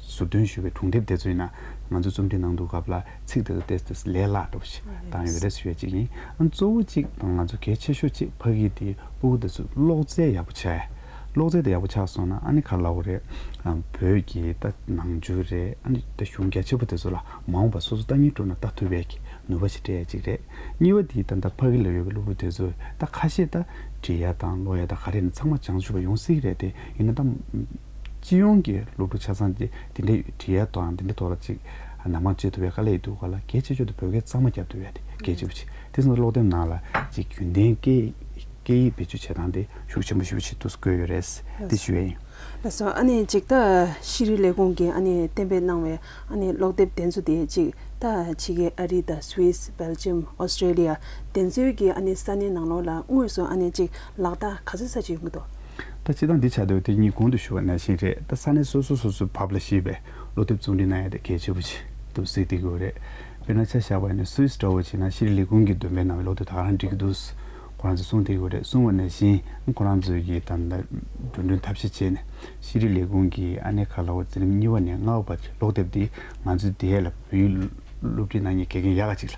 ཟུར་འདོན་ཞུས་པའི་སྒྲུང་དེབ་དེ་ཚོ་ཡིན་ན་ང་ཚོས་རྩོམ་སྒྲིག་གནང་དུས་སྐབས་ལ་ཚིག་དེ་ཚོ་ཏོག་ཙམ་ལས་སླ་དྲགས་པ་ཞིག་བཏང་ཡོད་རེད་ཞུ་ཡ་གཅིག་ཡིན། ཨ་གཙོ་བོ་གཅིག་དང་ང་ཚོ་གལ་ཆེ་ཤོས་གཅིག་ཕ་གི་དེ་ཕྲུ་གུ་དེ་ཚོ་ཀློག་རྩལ་ཡག་པོ་ཆགས་ཡ། ཀློག་རྩལ་དེ་ཡག་པོ་ཆགས་སོང་ན་ཨ་ནི་ག་རེ་ལབ་དགོས་རེད། ཨ་བོད་ཀྱི་ད་ནང་ཆོས་རེད། ཨ་ནི་ད་གཞུང་རྒྱ་ཆེ་པོ་དེ་ཚོ་ལ་མ་འོངས་པ་སོ་སོ་ལྟ་ཉན་སྤྲོ་ན་ལྟ་ཐུབ་པའི་གི་ནུས་པ་ཞིག་སྤྲད་ཡ་གཅིག་རེད། གཉིས་པ་དེ་ད་ལྟ་ཕ་གི་ལ་ཡོད་པའི་སློབ་ཕྲུག་དེ་ཚོས་ད་ཁ་ཤས་ད་འབྲི་ཡ་དང་ཀློག་ཡ་དང་ག་རེ་ཡིན་ན་ཚང་མ་སྦྱང་ཆོག་པ་ཡོང་སྲིད་ཀྱི་རེད་དེ། ཡིན་ན་ད་སྤྱི་ཡོངས་ཀྱི་སློབ་ཕྲུག་ཆ་ཚང་དེ་དེ་འདྲའི་འབྲི་ཡ་དང་དེ་འདྲའི་ཐོག་ལ་ཅིག་ནང་པ་བྱེད་ཐུབ་པའི་དཀའ་ལས་ཡོད་འདུག་ག་ལ། གལ་ཆེ་ཤོས་དེ་བོད་སྐད་གཙང་མ་རྒྱབ་ཐུབ་ཡ་དེ་གལ་ཆེ་པོ་ཆེ། དེ་སོང་ཙང་སློབ་དེབ་ནང་ལ་ཅིག་རྒྱུན་ལྡན་སྐད་སྐད་ཡིག་བེད་སྤྱོད་བྱེད་སྟངས་དེ་ཤུགས་ཆེན་པོ་ཞེ་པོ་ཅིག་ཏུ་བཀོད་ཡོད་རེད། དེ་ཞུ་ཡ་ཡིན། ལགས་སོ། ཨ་ནི་ཅིག་ད་ཤེས་རིག་ལས་ཁུངས་ཀྱིས་ཨ་ནི་གཏན་འབེབས་གནང་བའི་ཨ་ནི་སློབ་དེབ་དེ་ཚོ་དེ་ཅིག་ད་ཕྱི་རྒྱལ་ཨ་རི་དང་སུད་སི། སྦེལ་ཇམ། ཨོ་སི་ཀྲོ་ལི་ཡ་དེ་ཚོའི་གི་ཨ་ནི་ས་གནས་ནང་ལོགས་ལ་དངོས་སུ་ཨ་ནི་ཅིག་ལག་བསྟར་ག་ཚོད་ཙམ་ཅིག་ཡོང་གི་འདུག་ད་སྤྱིར་བཏང་འདི་ཆགས་འདུག་དེ་གཉིས་གོང་དུ་ཞུས་པ་ནང་བཞིན་རེད། ད་ས་གནས་སོ་སོ་སོ་སོའི་ཕབ་ལ་གཞིགས་པའི་སློབ་དེབ་རྩོམ་སྒྲིག་གནང་ཡ་དེ་གལ་ཆེ་པོ་ཅིག་ཏུ་གཟིགས་བསྡད་ཀྱི་ཡོད་རེད། དཔེར་ན་ཆ་བཞག་པ་ཡིན་ན་སུད་སི་འདྲ་བོ་བྱས་ན་ཤེས་རིག་ལས་ཁུངས་ཀྱིས་འདོན་སྤེལ་གནང་བའི་སློབ་དེབ་ད་ག་རང་འགྲིག་གི་འདུག་ཁོ་རང་ཚོས་གསུངས་བསྡད་ཀྱི་ཡོད་རེད། གསུངས་པ་ནང་བཞིན་ཁོ་རང་ཚོས་ཀྱིས་ད་ལྟ་འགྲོ་གྲོན་ཐབས་ཤེས་བྱས་ནས་ཤེས་རིག་ལས་ཁུངས་ཀྱིས་ཨ་ནི་ག་ལབ་དགོས། འཛིན་རིམ་གཉིས་པ་ནས་ལྔ་པ་བར་གྱི་སློབ་དེབ་འདི་ང་ཚོའི་འདི་ལ་བོད་ཡིག་སློབ་ཁྲིད་གནང་མཁན་དགེ་རྒན་ཡག་ག་ཅིག་ལ་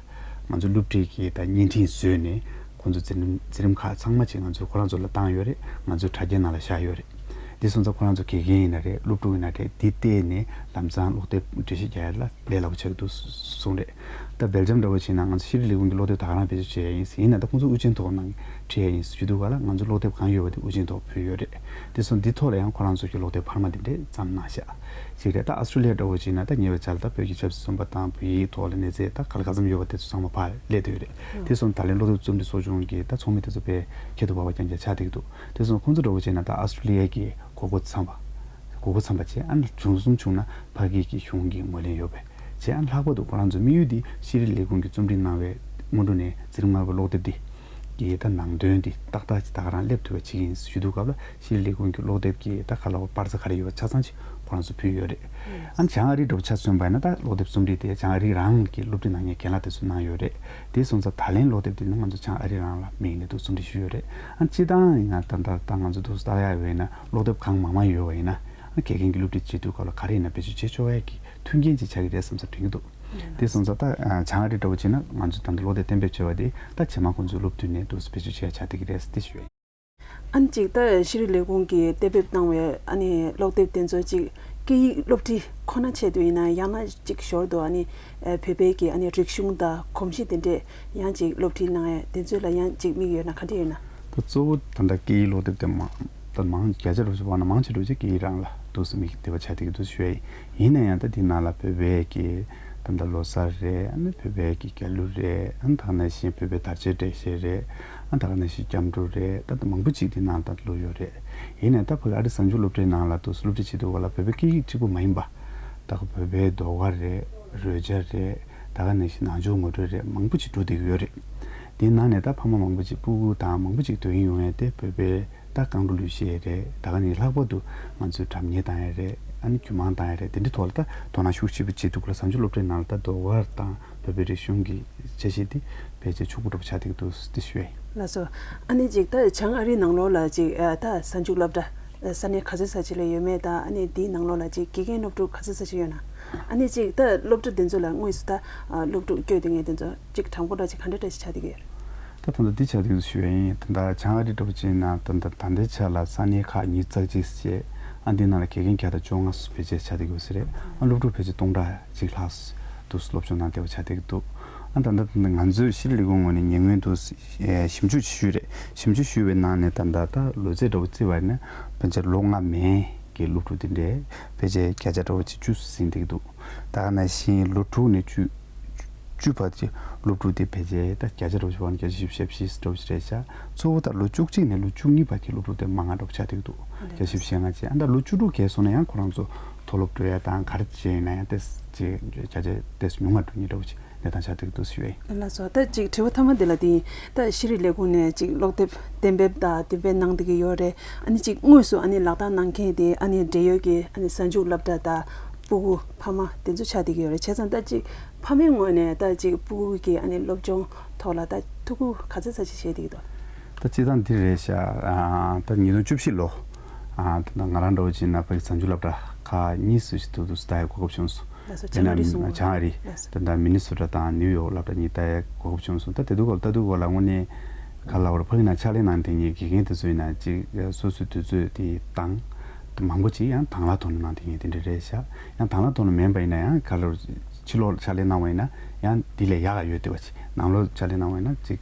ང་ཚོ་སློབ་ཁྲིད་ཀྱི་ད་བརྙན་འཕྲིན་བཟོས་ནས་ཁོང་ཚོ་འཛིན་རིམ་འཛིན་རིམ་ཁག་ཚང་མ་ཅིག་ང་ཚོས་ཁོ་རང་ཚོ་ལ་བཏང་ཡོད་རེད། ང་ཚོའི་དྲ་རྒྱའི་ནང་ལ་བཞག་ཡོད་རེད། འདི་སོང་ཙང་ཁོ་རང་ཚོ་དགེ་རྒན་ཡིན་ན་རེད། སློབ་ཕྲུག་ཡིན་ན་རེད། འདི་བལྟས་ནས་ལམ་སང་སློབ་དེབ་འགྲེལ་བཤད་རྒྱག་ཡ་ལ་ལས་སླ་པོ་ཆགས་ཀྱི་འདུག་གསུངས་རེད། ད་སྦེལ་ཇམ་འདྲ་བོ་བྱས་ན་ང་ཚོ་ཤེས་རིག་ལས་ཁུངས་ཀྱི་སློབ་དེབ་ད་ག་རང་བེད་སྤྱོད་བྱས་ཡ་ཡིན་ཟེར། ཡིན་ན་ད་ཁོང་ཚོ་དབུ་ཅན་ཐོག་ནང་ཁྲིད་ཡ་ཡིན་ཟེར་ཞུ་འདུག་ག་ལ། ང་ཚོ་སློབ་དེབ་གང་ཡོད་པ་དེ་དབུ་ཅན་ཐོག་ཕུལ་ཡོད་རེད། དེ་སོང་འདི་ཐོག་ལ་ཡང་ཁོ་རང་ཚོ་གི་སློབ་དེབ་འཕར་མ་དེ་འདྲས་བརྩམས་གནང་ཤག་ཅིག་རེད། ད་ཨ་སི་ཀྲོ་ལི་ཡ་འདྲ་བོ་བྱས་ན་ད་ཉེ་བའི་ཆར་ལ་ད་བོད་ཀྱི་ཆབ་སྲིད་བཙོན་པ་དང་བོད་ཡིག་ཐོག་ལ་གནས་ཚད་ད་ག་ལ་ག་ཙམ་ཡོད་པ་དེ་ཚོ་ཚང་མ་ཕར་སླེབས་བསྡད་ཡོད་རེད། དེ་སོང་ད་ལན་སློབ་དེབ་རྩོམ་སྒྲིག་ཚོགས་ཆུང་གིས་ད་ཚོགས་མི་དེ་ཚོ་དཔེ་ཁྱད་དུ་འཕགས་པ་རྐྱང་རྐྱང་ཆགས་བསྡད་ཀྱི་འདུག་དེ་སོང་ཁོང་ཚོ་འདྲ་བོ་བྱས་ན་ད་ཨ་སི་ཀྲོ་ལི་ཡ་གི་གོ་སྐབས་འཚམས་པ། གོ་སྐབས་འཚམས་པ་བྱས། ཨ་ནི་བྱུང་སོང་བྱུང་ན་ཕ་གི་གི་གཞུང་གིས་ངོས་ལེན་ཡོད་པས་བྱས། ཨ་ནི་ལྷག་པར་དུ་ཁོ་རང་ཚོའི་དམིགས་ཡུལ་འདི་ཤེས་རིག་ལས་ཁུངས་ཀྱིས་རྩོམ་སྒྲིག་གནང་བའི་སྔོན་འགྲོ་ནས་འཛིན་རིམ་ལྔ་པའི་སློབ་དེབ་འདི་གི་ད་ནང་དོན་འདི་ཏག་ཏག་ཅིག་ད་ག་རང་སླེབས་ཐུབ་པ་ཅིག་ཡིན་ཞུ་དུས་སྐབས་ལ་ཤེས་རིག་ལས་ཁུངས་ཀྱི་སློབ་དེབ་ཀྱི་ད་ག་ལ་བ་པར་རྩ་ག་རེ་ཡོད་པ་ཆ་ཚང་ཅིག་ཁོ་རང་ཚོ་ཕུལ་ཡོད་རེད། ཨ་ནི་བྱང་ཨ་རི་འདྲ་བོ་ཆ་མཚོན་པ་ཡིན་ན་ད་སློབ་དེབ་རྩོམ་སྒྲིག་དེ་བྱང་ཨ་རི་རང་གི་སློབ་ཁྲིད་གནང་མཁན་རྒན་ལགས་དེ་ཚོས་གནང་ཡོད་རེད། དེ་སོང་ཙང་ད་ལན་སློབ་དེབ་དེ་ནི་ང་ཚོ་བྱང་ཨ་རི་རང་ལ་དམིགས་ནས་འདུག་རྩོམ་སྒྲིག་ཞུས་ཡོད་རེད། ཨ་ནི་སྤྱིར་བཏང་ཡིན་ན་ད་ད་ད་ང་ཚོ་འདུག་ལྟ་ཡག་ཡོད་ན་སློབ་དེབ་གང་མང་མང་ཡོད་པ་ཡིན་ན། ཨ་དགེ་རྒན་གྱི་སློབ་ཁྲིད་བྱེད་དུས་སྐབས་ལ་ག་རེ་ཡིན་ན་བེད་སྤྱོད་བྱེད་ཆོག་ཡ་གི་མཐུན་རྐྱེན་ཅིག་ཆགས་ཀྱི་རེད་བསམ་ས་དྲན་གྱི་འདུག་དེ་སོང་ཙང་ད་བྱང་ཨ་རི་འདྲ་བོ་བྱས་ན་ང་ཚོ་ད་ལྟ་ཀློག་དེབ་གཏན་འབེབས་བྱས་པ་དེ་ད་རྗེས་མ་ཁོང་ཚོའི་སློབ་དུས་ནས་འདུག་སེ་བེད་སྤྱོད་བྱས་ཆགས་བསྡད་ཀྱི་རེད་ཟེར་དེ་ཞུ་ཡ་ཡིན། ཨ་ནི་གཅིག་ད་ཤེས་རིག་ལས་ཁུངས་ཀྱིས་གཏན་འབེབས་གནང་བའི་ཨ་ནི་ཀློག་དེབ་དེ་ཚོ་གཅིག་སྐད་ཡིག་སློབ་ཁྲིད་ཁོ་ན་ཆེད་དུ་ཡིན་ན་ཡང་ན་གཅིག་ཞོར་དུ་ཨ་ནི་བོད་པའི་གི་ཨ་ནི་རིག་གཞུང་དང་གོམས་གཤིས་དེ་འདྲས་ཡང་གཅིག་སློབ་ཁྲིད་གནང་ཡ་དེ་ཚོ་ལ་ཡང་གཅིག་དམིགས་ཡོད་ན་ག་འདྲས་ཡོད་ན། ད་གཙོ་བོ་ད་ལྟ་སྐད་ཡིག་སློབ་དེབ་དེ་མང་ད་མང་བརྒྱ་ཆ་འགྲོ་ཆ་བ་ན་མང་ཆེ་འགྲོ་ཆ་སྐད་ཡིག་རང་ལ་འདུག་སེ་དམིགས་བསྡད་པ་ཆགས་བསྡད་ཀྱི་འདུག་ཞུ་ཡ་ཡིན། ཡིན་ན་ཡང་ད་འདི་ནང་ལ་བོད་པའི་གི་ད་ལྟ་ལོ་གསར་རེད། ཨ་ནི་བོད་པའི་གི་རྒྱལ་གླུ་རེད། ཨ་ནི་ད་ག་ནང་བཞིན་བོད་པའི་དར་ཆའི་འགྲེལ་བཤད་རེད། ཨ་ནི་ད་ག་ནང་བཞིན་སྐྱབས་འགྲོ་རེད། ད་ལྟ་མང་པོ་ཅིག་འདི་ནང་ད་ལོ་ཡོད་རེད། ཡིན་ནའི་ད་ཕ་གི་ཨ་རི་གཟའ་མཇུག་སློབ་གྲྭའི་ནང་ལ་འདུག་སློབ་ཁྲིད་བྱེད་དུས་སྐབས་ལ་བོད་པའི་སྐད་ཡིག་གཅིག་པུ་མ་ཡིན་པ་ད་ག་བོད་པའི་ཟློས་གར་རེད། རོལ་ཆ་རེད། ད་ག་ནང་བཞིན་ནང་ཆོས་ངོ་སྤྲོད་རེད། མང་པོ་ཅིག་འགྲོ་བསྡད་ཀྱི་ཡོད་རེད། དེའི་ནང་ནས་ད་ཕ་མ་མང་པོ་ཅིག་སྤུ་གུ་དང་མང་པོ་ཅིག་སྡོད་ཀྱི་ཡོང་ཡས་དེ་བོད་པའི་ད་རྐང་བྲོ་གླུ་གཞས་རེད། ད་ག་ནས་ལྷག་པར་དུ་ང་ཚོའི་སྒྲ་སྙན་བཏང་ཡས་རེད། ཨ་ནི་རྒྱུད་མང་བཏང་ཡས་རེད། དེ་འདྲའི་ཐོག་ལ་ད་དོ་སྣང་ཤུགས་ཆེ་པོ་བྱེད་འདུག་ལ། གཟའ་མཇུག་སློབ་གྲྭའི་ནང་ལ་ད་ཟློས་གར་དང་བོད་པའི་རིག་གཞུང་གི་འཆར་གཞི་དེ་ཕལ་ཆེར་ཕྱུག་པོ་འདྲ་པོ་ཆགས་བསྡད་ཀྱི་འདུག་དེ་ཞུ་ཡས་ཡིན། ལགས་སོ། ཨ་ནི་ཅིག་ད་བྱང་ཨ་རིའི་ནང་ལོགས་ལ་ཅིག་ཨ་ད་གཟའ་མཇུག་སློབ་གྲྭ་ས་གནས་ག་ཚོད་ས་ཅིག་ལ་ཡོད་མེད་དང་། ཨ་ནི་དེའི་ནང་ལོགས་ལ་ཅིག་དགེ་རྒན་སློབ་ཕྲུག་ག་ཚོད་ས་ཅིག་ཡོད་ན། ཨ་ནི་ཅིག་ད་སློབ་གྲྭ་དེ་ཚོ་ལ་དངོས་སུ་ད་ཨ་སློབ་ཕྲུག་བསྐྱོད་དེ་མཁན་དེ་ཚོ་ཅིག་གྲངས་འབོར་འདྲ་ཅིག་ག་འདྲ་འདྲ་ཞིག་ཆགས་བསྡད་ཀྱི་ཡོད་རེད། ད་ད་ལྟ་འདི་ཆགས་བསྡད་ཀྱི་ཞུ་ཡ་ཡིན། ད་ལྟ་བྱང་ཨ་རི་འདྲ་པོ་བྱས་ན་ད་ལྟ་ད་ལྟའི་ཆ་ལ་ས་གནས་ཁག་ཉི་ཤུ་རྩ་གཅིག་བྱས། ཨ་འདི་ནང་ལ་དགེ་རྒན་བརྒྱ་དང་བཅོ་ལྔ་ཕལ་ཆེར་ཆགས་བསྡད་ཀྱི་ཡོད་ས་རེད། ཨ་སློབ་ཕྲུག་ཕལ་ཆེར་སྟོང་ཕྲག་གཅིག་ལྷག་འདུག་སློབ་སྦྱོང་གནང་བསྡད་པ་ཆགས་བསྡད་ཀྱི་འདུག་ཨ་ད་ལྟ་ང་ཚོའི་ཤེས་རིག་ལས་ཁུངས་ངོས་ནས་ཉེ་སྔོན་དུ་ཞིབ་འཇུག་ཞུས་རེད། ཞིབ་འཇུག་ཞུས་པའི་ནང་ནས་ད་ལྟ་ད་ལོ་ཚད་འདྲ་པོ་བརྩིས་པ་ཡིན་ན་ཕལ་ཆེར་ལོ་ལྔ་མན་གྱི་སློབ་ཕྲུག་དེ་འདྲས་ཕལ་ཆེར་བརྒྱ་ཆ་འདྲ་པོ་ཅིག་བཅུ་ཟིན་བསྡད་ཀྱི་འདུག་ད་ག་ནང་བཞིན་ལོ་དྲུག་ནས་བཅུ་བཅུ་བར་གྱི་སློབ་ཕྲུག་དེ་ཕལ་ཆེར་ད་བརྒྱ་ཆ་འདྲ་པོ་ཞིག་བར་ན་བརྒྱ་ཆ་བཞི་བཅུ་ཞེ་བཞི་འདྲ་པོ་ཞིག་རེད་ཤག་གཙོ་བོ་ད་ལོ་བཅུ་གཅིག་ནས་ལོ་བཅུ་གཉིས་བར་གྱི་སློབ་ཕྲུག་དེ་མང་ང་འདྲ་པོ་ཆགས་བསྡད་ཀྱི་འདུག་བརྒྱ་ཆ་བཞི་བཅུ་ཞེ་ལྔ་བྱས། ཨ་ད་ལོ་བཅུ་དྲུག་བརྒལ་སོང་ན་ཡང་ཁོ་རང་ཚོ་མཐོ་སློབ་འགྲོ་ཡ་དང་ག་རེ་བྱས་ཡིན་ན་ཡང་ཏོག་ཙམ་ཅིག་བརྒྱ་ཆ་ཏོག་ཙམ་ཉུང་ང་འགྲོ་མཁན་འདྲ་པོ་ཅིག་གནས་སྟངས་ཆགས་བསྡད་ཀྱི་འདུག་ཞུ་ཡ་ཡིན། ལགས་སོ། ད་ཅིག་དྲི་བ་མཐའ་མ་འདི་ལ་དེ་ཡིན། ད་ཤེས་རིག་ལས་ཁུངས་ནས་ཅིག་ཀློག་དེབ་གཏན་འབེབས་དང་གཏན་འབེབས་གནང་བསྡད་ཀྱི་ཡོད་རེད། ཨ་ནི་ཅིག་དངོས་སུ་ཨ་ནི་ལག་བསྟར་གནང་མཁན་དེ་ཨ་ནི་འབྲེལ་ཡོད་ཀྱི་ཨ་ནི་གཟའ་མཇུག་སློབ་གྲྭ་དང་སྤུ་གུ་ཕ་མ་དེ་ཚོ་ཆགས་བསྡད་ཀྱི་ཡོད་རེད། བྱས་ཙང་ད་ཅིག་ཕ་མའི་ངོས་ནས་ད་ཅིག་སྤུ་གུ་གི་ཨ་ནི་སློབ་སྦྱོང་ཐོག་ལ་ད་ཐུགས་ཁུར་ག་ཚོད་ཙམ་ཅིག་བྱས་བསྡད་ཀྱི་འདུག་ད་སྤྱིར་བཏང་འདི་རེད་ཤག་ཨ་ད་ཉིས་སྟོང་བཅུ་བཞི་ལོ། ཨ་ད་ང་རང་འདྲ་བོ་བྱས་ན་ཕ་གི་གཟའ་མཇུག་སློབ་གྲྭ་ཁག་གཉིས་སུ་ཞིག་ཏུ་ཏུ་ལྟ་ཡ་གོ་སྐབས་བྱུང་སོང་། ལགས་སོ། དེ་བྱང་ཨ་ནས་རི་གསུམ་པོ། བྱང་ཨ་རི། ལགས་སོ། དེ་འདྲ་མི་ནི་སོ་ཊ་དང་ནིའུ་ཡོག་སློབ་གྲྭ་གཉིས་ལྟ་ཡ་གོ་སྐབས་བྱུང་སོང་། ད་དེ་དུས་སྐབས་ལ་ལྟ་དུས་སྐབས་ལ་དངོས་གནས་ག་ལ་བར་ཕ་གི་ནང་ཕྱག་ལས་གནང་དེ་ཉིད་དགེ་རྒན་དེ་ཚོ་ཡིན་ན་ཅིག་སོ་སོའི་དུས་ཚོད་དེ་བཏང་། དེ་མང་པོ་ཅིག་ཡང་དང་བླངས་ཐོག་ནས་གནང་དེ་ཉིད་དེ་འདྲ་རེད་ཤག་ཡང་དང་བླངས་ཐོག་ནས་མིན་པ་ཡིན་ན་ཡང་ག་ལ་ཕྱི་ལོགས་ཕྱག་ལས་གནང་བ་ཡིན་ན་ཡང་འདི་ལས་ཡག་ག་ཡོད་བསྡད་པ་ཅིག་ནང་ལོགས་ཕྱག་ལས་གནང་བ་ཡིན་ན་ཅིག་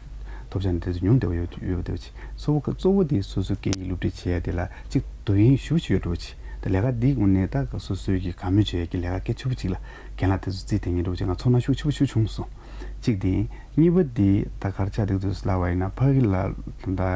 ཐོབ་ཆ་ནི་དེ་ཚོ་ཉུང་དེ་བ་ཡོད་ཡོད་བསྡད་པ་ཅིག་གཙོ་བོ་གཙོ་བོ་དེ་སོ་སོའི་སྐད་ཡིག་སློབ་ཁྲིད་བྱེད་ཡ་དེ་ལ་ཅིག་དོ་དབྱིངས་ཞེ་པོ་ཅིག་ཡོད་འགྲོ་བ་ཅིག་ད་ལས་ཀ་འདི་དངོས་གནས་ད་སོ་སོའི་གི་དགའ་མོས་བྱེད་ཡ་གི་ལས་ཀ་གལ་ཆེ་པོ་ཅིག་ལ་རྒན་ལགས་དེ་ཚོ་རྩིས་དེ་ཉིད་འགྲོ་བ་ཅིག་ང་ཚོར་སྣང་ཤུགས་ཆེ་པོ་ཞིག་བྱུང་སོང་། གཅིག་དེ་ཡིན། གཉིས་པ་དེ་ད་གར་ཆགས་བསྡད་འདུག་ལབ་པ་ཡིན་ན་ཕ་གི་ལ་ད་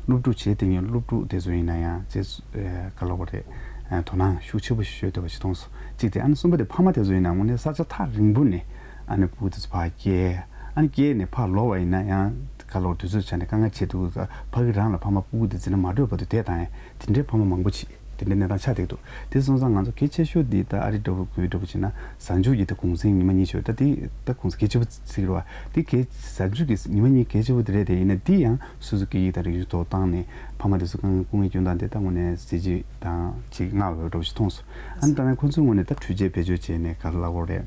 སློབ་ཕྲུག་བྱེད་དེ་ཉིད་སློབ་ཕྲུག་དེ་ཚོ་ཡིན་ན་ཡང་ཅེས་ག་ལ་བ་རེད། དོ་སྣང་ཤུགས་ཆེ་པོ་ཞིག་ཡོད་བསྡད་པ་ཞིག་མཐོང་སོང་། གཅིག་དེ་ཨ་ནི་གསུམ་པ་དེ་ཕ་མ་དེ་ཚོ་ཡིན་ན་དངོས་གནས་ས་ཆ་ཐག་རིང་པོ་ནས་ཨ་ནི་སྤུ་གུ་དེ་ཚོ་ཕར་སྐྱེལ། ཨ་ནི་སྐྱེལ་ནས་ཕར་ལོག་པ་ཡིན་ན་ཡང་ག་ལ་བ་དུས་ཚོད་ཆ་ནས་དཀའ་ངལ་ཆེ་འདུག་ཕ་གི་རང་ལ་ཕ་མ་སྤུ་གུ་དེ་འཛིན་གྲྭ་མ་འགྲོ་བར་དུ་བསྡད་བཏང་ཡ་དེ་འདྲའི་ཕ་མ་མང་པོ་ཅིག་དེ་འདྲའི་གནས་སྟངས་ཆགས་བསྡད་འདུག་དེ་སོང་ཙང་ང་ཚོ་གལ་ཆེ་ཤོས་འདི་ད་ཨ་རི་འདྲ་བོ་དགོས་འདྲ་བོ་བྱས་ན་གཟའ་མཇུག་གི་དེ་གུང་སེང་ཉི་མ་གཉིས་ཤོད་ད་དེ་ད་གུང་སེང་གལ་ཆེ་པོ་ཟེར་གི་རེད་བ། དེ་གལ་གཟའ་མཇུག་གི་ཉི་མ་གཉིས་གལ་ཆེ་པོ་དེ་རེད། དེ་ཡིན་ན་དེ་ཡང་སོ་སོ་སྐད་ཡིག་དང་རིག་གཞུང་ཐོག་བཏང་ནས་ཕ་མ་དེ་ཚོ་དཀའ་ངལ་སྐུ་ངལ་སྐྱོན་སྟངས་དེ་ད་དངོས་གནས་གཟི་བརྗིད་དང་ཅིག་བསྔགས་འོས་འདྲ་བོ་ཞིག་མཐོང་སོང་། ཨ་ནི་ད་ནི་ཁོ་ཚོའི་ངོས་ནས་ད་འཕྲུལ་ཆས་བེད་སྤྱོད་བྱས་ནས་ག་རེ་ལབ་དགོས་རེད།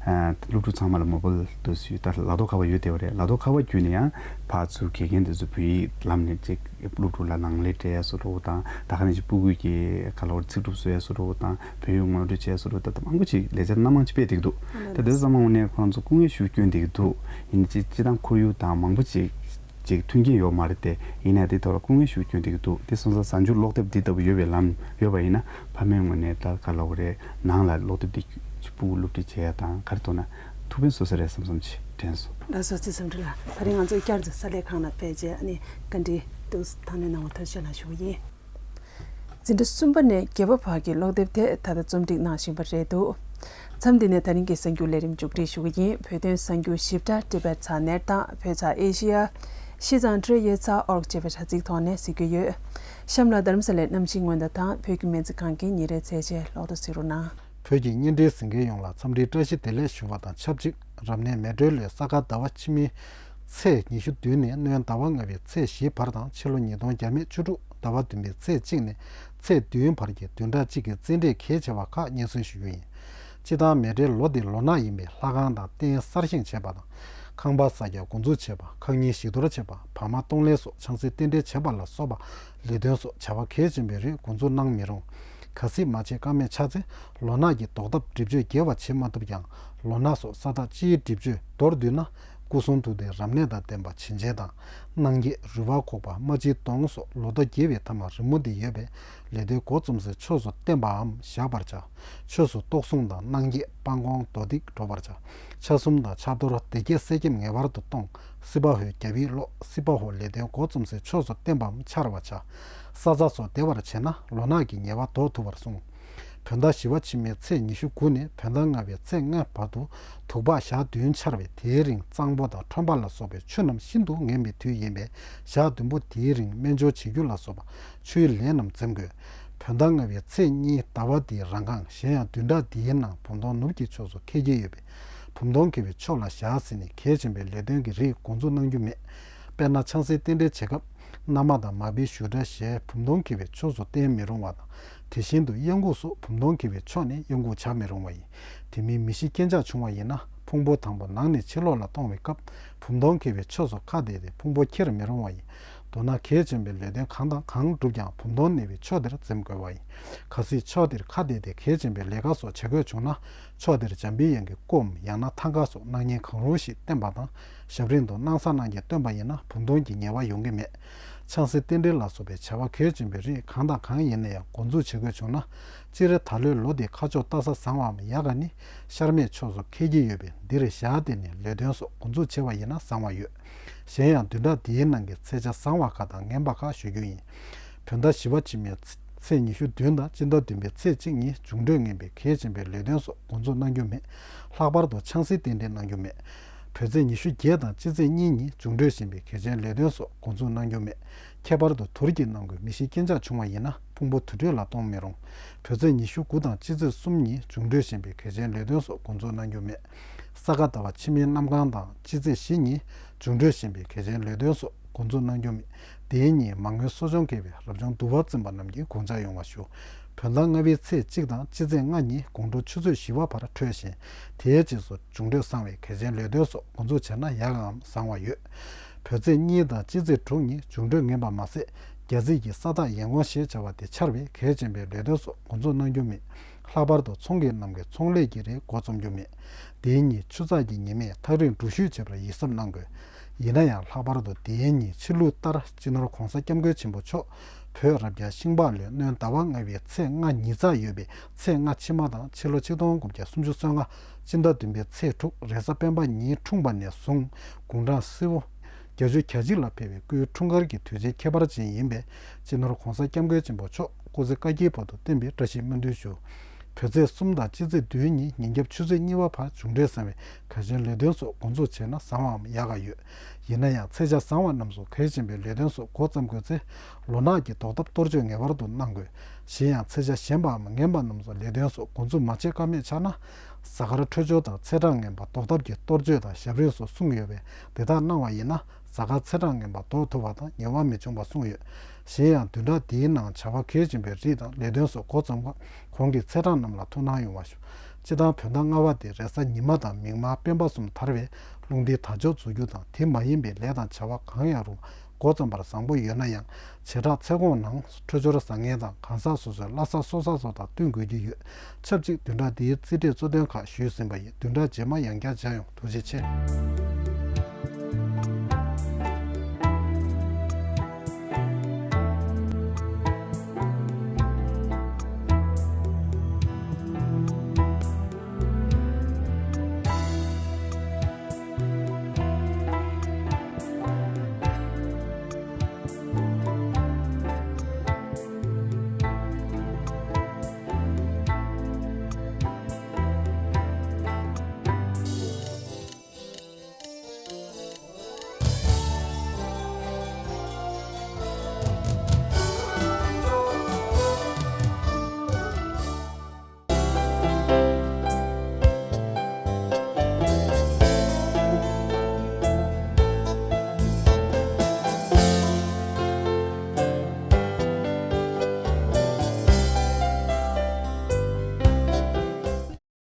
སློབ་ཕྲུག་ཚང་མ་ལ་མོ་བལ་དུ་སུས་ད་ལག་ཐོག་ཁ་པར་ཡོད་བསྡད་པ་རེད། ལག་ཐོག་ཁ་པར་བརྒྱུད་ནས་ཡང་ཕར་ཚུར་དགེ་རྒན་དེ་ཚོ་བོད་ཡིག་ལམ་ནས་ཅིག་སློབ་ཕྲུག་ལ་ནང་ལས་སྤྲད་ཡ་བཟོ་འདྲ་བོ་དང་ད་ག་ནང་བཞིན་སྤུ་གུ་གི་ག་ལ་བར་ཚིག་གྲུབ་བཟོ་ཡ་བཟོ་འདྲ་བོ་དང་བོད་ཡིག་ངོ་སྤྲོད་བྱེད་ཡ་བཟོ་འདྲ་བོ་ད་ད་མང་པོ་ཅིག་ལས་འཆར་སྣ་མང་ཅིག་སྤེལ་བསྡད་ཀྱི་འདུག་ད་དེ་ཚོ་ཚང་མ་དངོས་གནས་ཁོ་རང་ཚོ་སྐུ་ངལ་ཞེ་པོ་སྐྱོན་བསྡད་ཀྱི་འདུག་ཡིན་ནའི་སྤྱིར་བཏང་ཁོར་ཡུག་དང་མང་པོ་ཅིག་ཅིག་མཐུན་རྐྱེན་ཡོད་མ་རེད་དེ། ཡིན་ནའི་དེ་ཐོག་ལ་སྐུ་ངལ་ཞེ་པོ་སྐྱོན་བསྡད་ཀྱི་འདུག་དེ་སོང་ཙང་གཟའ་མཇུག་ཀློག་དེབ་འདི་ལྟ་བུ་ཡོད་པའི་ལམ་ཡོད་པ་ཡིན་ན་ཕ་མའི་ངོས་ནས་ད་ག་ལབ་དགོས་རེད། ནང་ལ་ཀློག་དེབ་འདི་སྤུ་གུ་སློབ་ཁྲིད་བྱེད་ཡ་དང་ག་རེ་གཏོང་ན་ཐུགས་ཕན་གསོས་ས་རེད་བསམ་བསམ་ཅིག་དྲན་སོང་། ལགས་སོ། ཚེ་བསམ་འགྲུབ་ལགས། ད་རིང་ང་ཚོ་བསྐྱར་དུ་གསར་ལས་ཁང་ལ་ཕེབས་རྗེས་ཨ་ནི་བཀའ་འདྲི་ཏོག་ཙམ་དང་ལེན་གནང་བར་ཐུགས་རྗེ་ཆེ་ཞུ་གི་ཡིན། འཛིན་གྲྭ་གསུམ་པ་ནས་བརྒྱད་པ་བར་གྱི་ཀློག་དེབ་དེ་ད་ལྟ་རྩོམ་སྒྲིག་གནང་བཞིན་པ་རེད་འདུག་མཚམས་འདི་ནས་ད་རིང་གི་གསར་འགྱུར་ལས་རིམ་མཇུག་སྒྲིལ་ཞུ་གི་ཡིན། བོད་དོན་གསར་འགྱུར་ཞིབ་ཕྲ་Tibet Channel དང་བོད་ཚགས་ཨེ་ཤེ་ཡ། ཤིས་ཙང་ཀྲི་ཡེ་ཚ་ཨོར་ཅེས་པའི་དྲ་ཚིགས་ཐོག་ནས་གཟིགས་རྒྱུ་ཡོད། གཤམ་ལ་རྡ་རམ་ས་ལའི་གནམ་གཤིས་སྔོན་བརྡ་དང་བོད་ཀྱི་སྨན་རྩིས་ཁང་གི་ཉིན་རེའི་ཚད་ཆེན་ལོག་ཏུ་གཟིགས་རོགས་གནང་། བོད་ཀྱི་བརྙན་འཕྲིན་གཟིགས་མཁན་ཡོངས་ལ་འཚམས་འདྲིའི་བཀྲ་ཤིས་བདེ་ལེགས་ཞུ་བ་དང་ཆབས་ཅིག་རབ་གནས་མེ་སྤྲེལ་ལོའི་ས་ག་ཟླ་བ་ཕྱི་མའི་ཚེས་ཉི་ཤུ་བདུན་ནས་སྣྲོན་ཟླ་བ་ལྔ་པའི་ཚེས་བཞི་བར་དང་ཕྱི་ལོ་ཉིས་སྟོང་བརྒྱ་མེད་བཅུ་དྲུག་ཟླ་བ་བདུན་པའི་ཚེས་གཅིག་ནས་ཚེས་བདུན་བར་གྱི་བདུན་ཕྲག་གཅིག་གི་རྩེད་འགྲན་གལ་ཆེ་བ་ཁག་སྙན་སེང་ཞུ་རྒྱུ་ཡིན། སྤྱི་བཏང་མེ་སྤྲེལ་ལོ་འདི་ལོ་ནག་ཡིན་པས་ལྷ་ཁང་དང་རྟེན་གསར་བཞེངས་བྱེད་པ་དང་། ཁང་པ་གསར་རྒྱག་འགོ་འཛུགས་བྱེད་པ། ཁང་རྙིང་ཞིག་གཏོར་བྱེད་པ། བག་མ་གཏོང་ལེན་སོགས་ཆང་སའི་རྟེན་འབྲེལ་བྱེད་པ་ལ་སོགས་པ་ལས་དོན་སོགས་བྱ་བ་གལ་ཆེན་པོའི་རིགས་འགོ་འཛུགས་གནང་མི་རུང་། གལ་སྲིད་མ་བྱེད་ཀ་མེད་ཆགས་ཚེ་ལོ་ནག་གི་ཟློག་ཐབས་སྒྲིབ་གཅོད་རྒྱས་པ་བྱེད་མ་ཐུབ་ཀྱང་། ལོ་ནག་སོགས་ས་བདག་སྤྱིའི་སྒྲིབ་གཅོད་མདོར་བསྡུས་ན། སྐུ་གསུང་ཐུགས་ཏེ་རབ་གནས་དང་ལྡན་པ་བྱིན་ཅན་དང་། གནང་འགྱེད་རུས་པ་འགོག་པ་རྨ་ཆུའི་དོང་སོགས་ལོ་ཟླ་རྒྱས་པའི་ཐ་མ་རི་མོ་འདི་ཡོད་པས། ལས་དོན་འགོ་རྩོམ་སའི་ཕྱོགས་སུ་བརྟེན་པའམ་བཞག་པར་བྱ། ཆོས་སུ་གཏོགས་གསུང་དང་གནང་འགྱེད་སྤང་སྐོང་མདོ་སྡིག་འགྲོ་བར་བྱ། ཆ་གསུམ་དང་ཕྱག་རྡོར་སྡེ་བརྒྱད་གསེར་སྐྱེམས་ངེས་པར་དུ་གཏོང་། སྲིད་པ་ཧོས་རྒྱབ་ཡིག་ཀློག་སྲིད་པ་ཧོ་ལས་དོན་འགོ་རྩོམ་སའི་ཕྱོགས་སུ་བརྟེན་པའམ་འཆར་བར་བྱ། ས་ཚ་སོགས་བདེ་བར་བྱེད་ན་ལོ་ནག་གི་ཉེས་པ་ཟློག་ཐུབ་པར་གསུངས། བོད་ཟླ་བཞི་པ་ཕྱི་མའི་ཚེས་ཉི་ཤུ་དགུ་ནས་བོད་ཟླ་ལྔ་པའི་ཚེས་ལྔ་བར་དུ་དུག་ལྤགས་ཞག་བདུན་འཆར་བས། དེའི་རིང་གཙང་པོ་དང་ཁྲོན་པ་ལ་སོགས་པའི་ཆུ་རྣམས་ཤིན་ཏུ་ངན་པའི་དུས་ཡིན་པས། ཞག་བདུན་པོ་དེའི་རིང་སྨན་སྦྱོར་བྱེད་རྒྱུ་ལ་སོགས་པ་ཆུའི་ལས་རྣམས་འཛེམ་དགོས། བོད་ཟླ་ལྔ་པའི་ཚེས་གཉིས་ཟླ་བ་འདིའི་རང་རྐང་གཞན་ཡང་བདུན་ཕྲག་འདིའི་ནང་བུམ་སྟོང་ནུབ་ཀྱི་ཕྱོགས་སུ་འཁེལ་གྱི་ཡོད་པས། བུམ་སྟོང་འཁེལ་བའི་ཕྱོགས་ལ་བཞག་ཟིན་ནས་གལ་ཆེན་པོའི་ལས་དོན་གྱི་རིགས་འགོ་འཛུགས་གནང་རྒྱུ་མེད། དཔེར་ན་ཆང་སའི་རྟེན་འབྲེལ་བྱེད་སྐབས། མནའ་མ་དང་མ་བུའི་བཞུགས་གྲལ་བཞེས། བུམ་སྟོང་འཁེལ་བའི་ཕྱོགས་སུ་བསྟེན་མི་རུང་བ་དང་། དེ་བཞིན་དུ་གཡང་འགུགས་སོགས་བུམ་སྟོང་འཁེལ་བའི་ཕྱོགས་ནས་གཡང་འགུགས་བྱ་མི་རུང་བ་ཡིན། དེ་མིན་མི་ཤི་རྐྱེན་ཆག་བྱུང་བ་ཡིན་ན་ཕུང་པོ་དང་པོ་ནང་ནས་ཕྱི་ལོགས་ལ་གཏོང་བའི་སྐབས་བུམ་སྟོང་འཁེལ་བའི་ཕྱོགས་སུ་ཁ་གཏད་དེ་ཕུང་པོ་འཁྱེར་མི་རུང་བ་ཡིན། མདོར་ན་གལ་ཆེན་པོའི་ལས་དོན་གང་དང་གང་བསྒྲུབ་ཀྱང་བུམ་སྟོང་གནས་པའི་ཕྱོགས་དེར་འཛེམ་དགོས་པ་ཡིན། གལ་སྲིད་ཕྱོགས་དེར་ཁ་གཏད་དེ་གལ་ཆེན་པོའི་ལས་ཀ་སོགས་བྱེད་དགོས་བྱུང་ན། ཕྱོགས་དེར་འཇམ་པའི་དབྱངས་ཀྱི་སྒོའམ་ཡང་ན་ཐང་ཀ་སོགས་སྣང་བརྙན་གང་རུང་ཞིག་བསྟན་པ་དང་། ཞབས་རིམ་དུ་སྣང་ས་སྣང་བརྒྱད་སྟོན་པ་ཡིན་ན་བུམ་སྟོང་གི་ཉེས་པ་ཡོང་གི་མེད། ཆང་སའི་རྟེན་འབྲེལ་ལ་སོགས་པའི་བྱ་བ་གལ་ཆེན་པོའི་རིགས་གང་དང་གང་ཡིན་ན་ཡང་འགོ་འཛུགས་བྱེད་དགོས་བྱུང་ན། སྤྱིར་ད་ལོའི་ལོ་འདི་ཁ་ཕྱོགས་སྟག་བཟའ་བཟང་བའམ་ཡག་ག་ནི་ཤར་མེད་ཕྱོགས་སུ་འཁེལ་གྱི་ཡོད་པས། འདིར་ཞག་དེ་ནས་ལས་དོན་སོགས་འགོ་འཛུགས་བྱས་པ་ཡིན་ན་བཟང་བ་ཡོད། གཞན་ཡང་བདུན་ཕྲག་འདིའི་ནང་གི་ཚེས་ཆ་བཟང་བ་ཁག་དང་ངན་པ་ཁག་ཞུ་རྒྱུ་ཡིན། བོད་ཟླ་བཞི་པ་ཕྱི་མའི་ཚེས་ཉི་ཤུ་བདུན་དང་སྤྱི་ཟླ་བདུན་པའི་ཚེས་གཅིག་ཉིན་འབྱུང་འཕྲོད་ངན་པའི་གལ་ཆེན་པོའི་ལས་དོན་སོགས་འགོ་འཛུགས་གནང་རྒྱུ་མེད། ལྷག་པར་དུ་ཆང་སའི་རྟེན་འབྲེལ་གནང་རྒྱུ་མེད། བོད་ཚེས་ཉི་ཤུ་བརྒྱད་དང་སྤྱི་ཚེས་གཉིས་ཉིན་འབྱུང་འཕྲོད་ཞན་པའི་གལ་ཆེན་ལས་དོན་སོགས་འགོ་འཛུགས་གནང་རྒྱུ་མེད། ཁྱད་པར་དུ་དུར་གྱི་ནང་ཁུལ་མི་ཤི་རྐྱེན་ཆག་བྱུང་བ་ཡིན་ན་ཕུང་པོ་དུར་ཁྲོད་ལ་གཏོང་མི་རུང་། བོད་ཚེས་ཉི་ཤུ་དགུ་དང་སྤྱི་ཚེས་གསུམ་ཉིན་འབྱུང་འཕྲོད་ཞན་པའི་གལ་ཆེན་ལས་དོན་སོགས་འགོ་འཛུགས་གནང་རྒྱུ་མེད། ས་ག་ཟླ་བ་ཕྱི་མའི་གནམ་གང་དང་སྤྱི་ཚེས་བཞི་ཉིན་འབྱུང་འཕྲོད་ཞན་པའི་གལ་ཆེན་ལས་དོན་སོགས་འགོ་འཛུགས་གནང་རྒྱུ་མེད། དེའི་ཉིན་མ་དངུལ་གསོ་སྦྱོང་མཁས་པའི་རབ་བྱུང་འདུལ་བ་འཛིན་པ་རྣམས་ཀྱིས་དགོངས་འཆར་ཡོང་བ་ཞུ། བོད་ཟླ་ལྔ་པའི་ཚེས་གཅིག་དང་སྤྱི་ཚེས་ལྔ་ཉིན་དགོང་དྲོ་ཆུ་ཚོད་བཞི་པ་བར་འཕྲོད་ཞན། དེའི་རྗེས་སུ་འབྱུང་འཕྲོད་བཟང་བའི་གལ་ཆེན་ལས་དོན་སོགས་འགོ་འཛུགས་བྱས་ན་ཡག་གམ་བཟང་བ་ཡོད། བོད་ཚེས་གཉིས་དང་སྤྱི་ཚེས་དྲུག་ཉིན་འབྱུང་འཕྲོད་ངན་པ་མ་ཟད། རྒྱ་རྩིས་ཀྱི་ས་བདག་ཡན་གོང་ཞེས་བྱ་བ་དེ་འཆར་བས་གལ་ཆེན་པོའི་ལས་དོན་སོགས་འགོ་འཛུགས་གནང་རྒྱུ་མེད། ལྷག་པར་དུ་ཚོང་གི་ནང་གི་ཚོང་ལས་ཀྱི་རིགས་འགོ་རྩོམ་རྒྱུ་མེད། དེའི་ཉིན་ཆུ་ཚགས་ཀྱི་ཉི་མས་ཐག་རིང་འགྲུལ་བཞུད་བྱེད་པར་ཡིད་གཟབ་གནང་དགོས། ཡིན་ན་ཡང་ལྷག་པར་དུ་དེའི་ཉིན་ཕྱི་ལུགས་ལྟར་སྤྱི་ནོར་༧གོང་ས་༧སྐྱབས་མགོན་ཆེན་པོ་མཆོག་བོད་རབ་རྒྱལ་ཤིང་ལྤགས་ལོའི་སྣྲོན་ཟླ་བ་ལྔ་པའི་ཚེས་ལྔ་ཉི་ཚགས་ཡོད་པའི་ཚེས་ལྔ་ཕྱི་མ་དང་ཕྱི་ལོ་ཆིག་སྟོང་དགུ་བརྒྱ་སུམ་ཅུ་སོ་ལྔ་སྤྱི་ཟླ་བདུན་པའི་ཚེས་དྲུག་རེས་གཟའ་སྤེན་པ་ཉིན་འཁྲུངས་པ་ནས་བཟུང་དགུང་གྲངས་བཞི་བཅུ་གྱ་གཅིག་ལ་ཕེབས་པའི་སྐུའི་འཁྲུངས་སྐར་གྱི་དུས་ཆེན་ཁྱད་པར་ཅན་ཡིན་པས། སྤྱི་ནོར་༧གོང་ས་༧སྐྱབས་མགོན་ཆེན་པོ་མཆོག་སྐུ་ཚེ་བསྐལ་བརྒྱའི་བར་དུ་བརྟན་པའི་བཀྲ་ཤིས་སྨོན་འདུན་ཞུ། བོད་ཚེས་གསུམ་དང་སྤྱི་ཚེས་བདུན་ཉིན་ཉིན་རྒྱབ་ཆུ་ཚོད་གཉིས་པ་བར་འབྱུང་འཕྲོད་བཟང་བའི་གལ་ཆེན་ལས་དོན་སོགས་འགོ་འཛུགས་བྱས་ན་བཟང་བའམ་ཡག་ག་ཡོད། ཡིན་ན་ཡང་ཚེས་ཆ་བཟང་བ་རྣམས་སུ་གལ་ཆེན་པོའི་ལས་དོན་སོགས་འགོ་བརྩམ་དགོས་ཚེ། ལོ་ནག་གི་ཟློག་ཐབས་གཏོར་བཅོས་ངེས་པར་དུ་གནང་དགོས། གཞན་ཡང་ཚེས་ཆ་ཞན་པའམ་ངན་པ་རྣམས་སུ་ལས་དོན་སོགས་འགོ་འཛུགས་མ་བྱེད་ཀ་མེད་ཆགས་ན། གཟའ་སྐར་འཕྲོད་སྦྱོར་དང་ཚེས་གྲངས་ངན་པ་ཟློག་ཐབས་ཀྱི་གཏོར་བཅོས་དང་ཞབས་རིམ་སོགས་གསུངས་ཡོད་པས་དེ་དག་གནང་བ་ཡིན་ན། གཟའ་སྐར་ཚེས་གྲངས་ངན་པ་ཟློག་ཐུབ་པ་དང་ཉེ་བ་མི་འབྱུང་བ་གསུངས་ཡོད། གཞན་ཡང་བདུན་ཕྲག་འདིའི་ནང་བྱ་བ་གལ་ཆེན་པོའི་རིགས་དང་ལས་དོན་སོགས་འགོ་རྩོམ་སྐབས་གོང་གི་ཚེས་གྲངས་རྣམས་ལ་ཐུགས་སྣང་ཡོང་བ་ཞུ། སྤྱི་བཏང་བོད་ཟླ་ལྔ་པ་དེ་རེས་གཟའ་ཉི་མ་དང་མིག་དམར་སྤེན་པ་གསུམ་དར་བས་རླུང་ལྡན་དར་ལྕོག་འཛུགས་རྒྱུ་དང་དེ་མ་ཡིན་པའི་ལས་དང་བྱ་བ་གང་ཡང་རུང་འགོ་རྩོམ་པར་བཟང་པོ་ཡོད་ན་ཡང་། བྱེ་བྲག་ཚེས་གོང་ནང་འཕྲོད་སྦྱོར་བཟང་ངན་དང་གང་ཟག་སོ་སོའི་བླ་གཟའ་སྲོག་གཟའ་སོགས་དང་བསྟུན་དགོས་ཀྱི་ཡོད། ཆབས་ཅིག་བདུན་ཕྲག་འདིའི་རྩིས་འབྲས་གཙོ་དོན་ཁག་ཞུས་ཟིན་པ་ཡིན། བདུན་ཕྲག་རྗེས་མ་ཡང་བསྐྱར་མཇལ་ཡོང་། ཐུགས་རྗེ་ཆེ།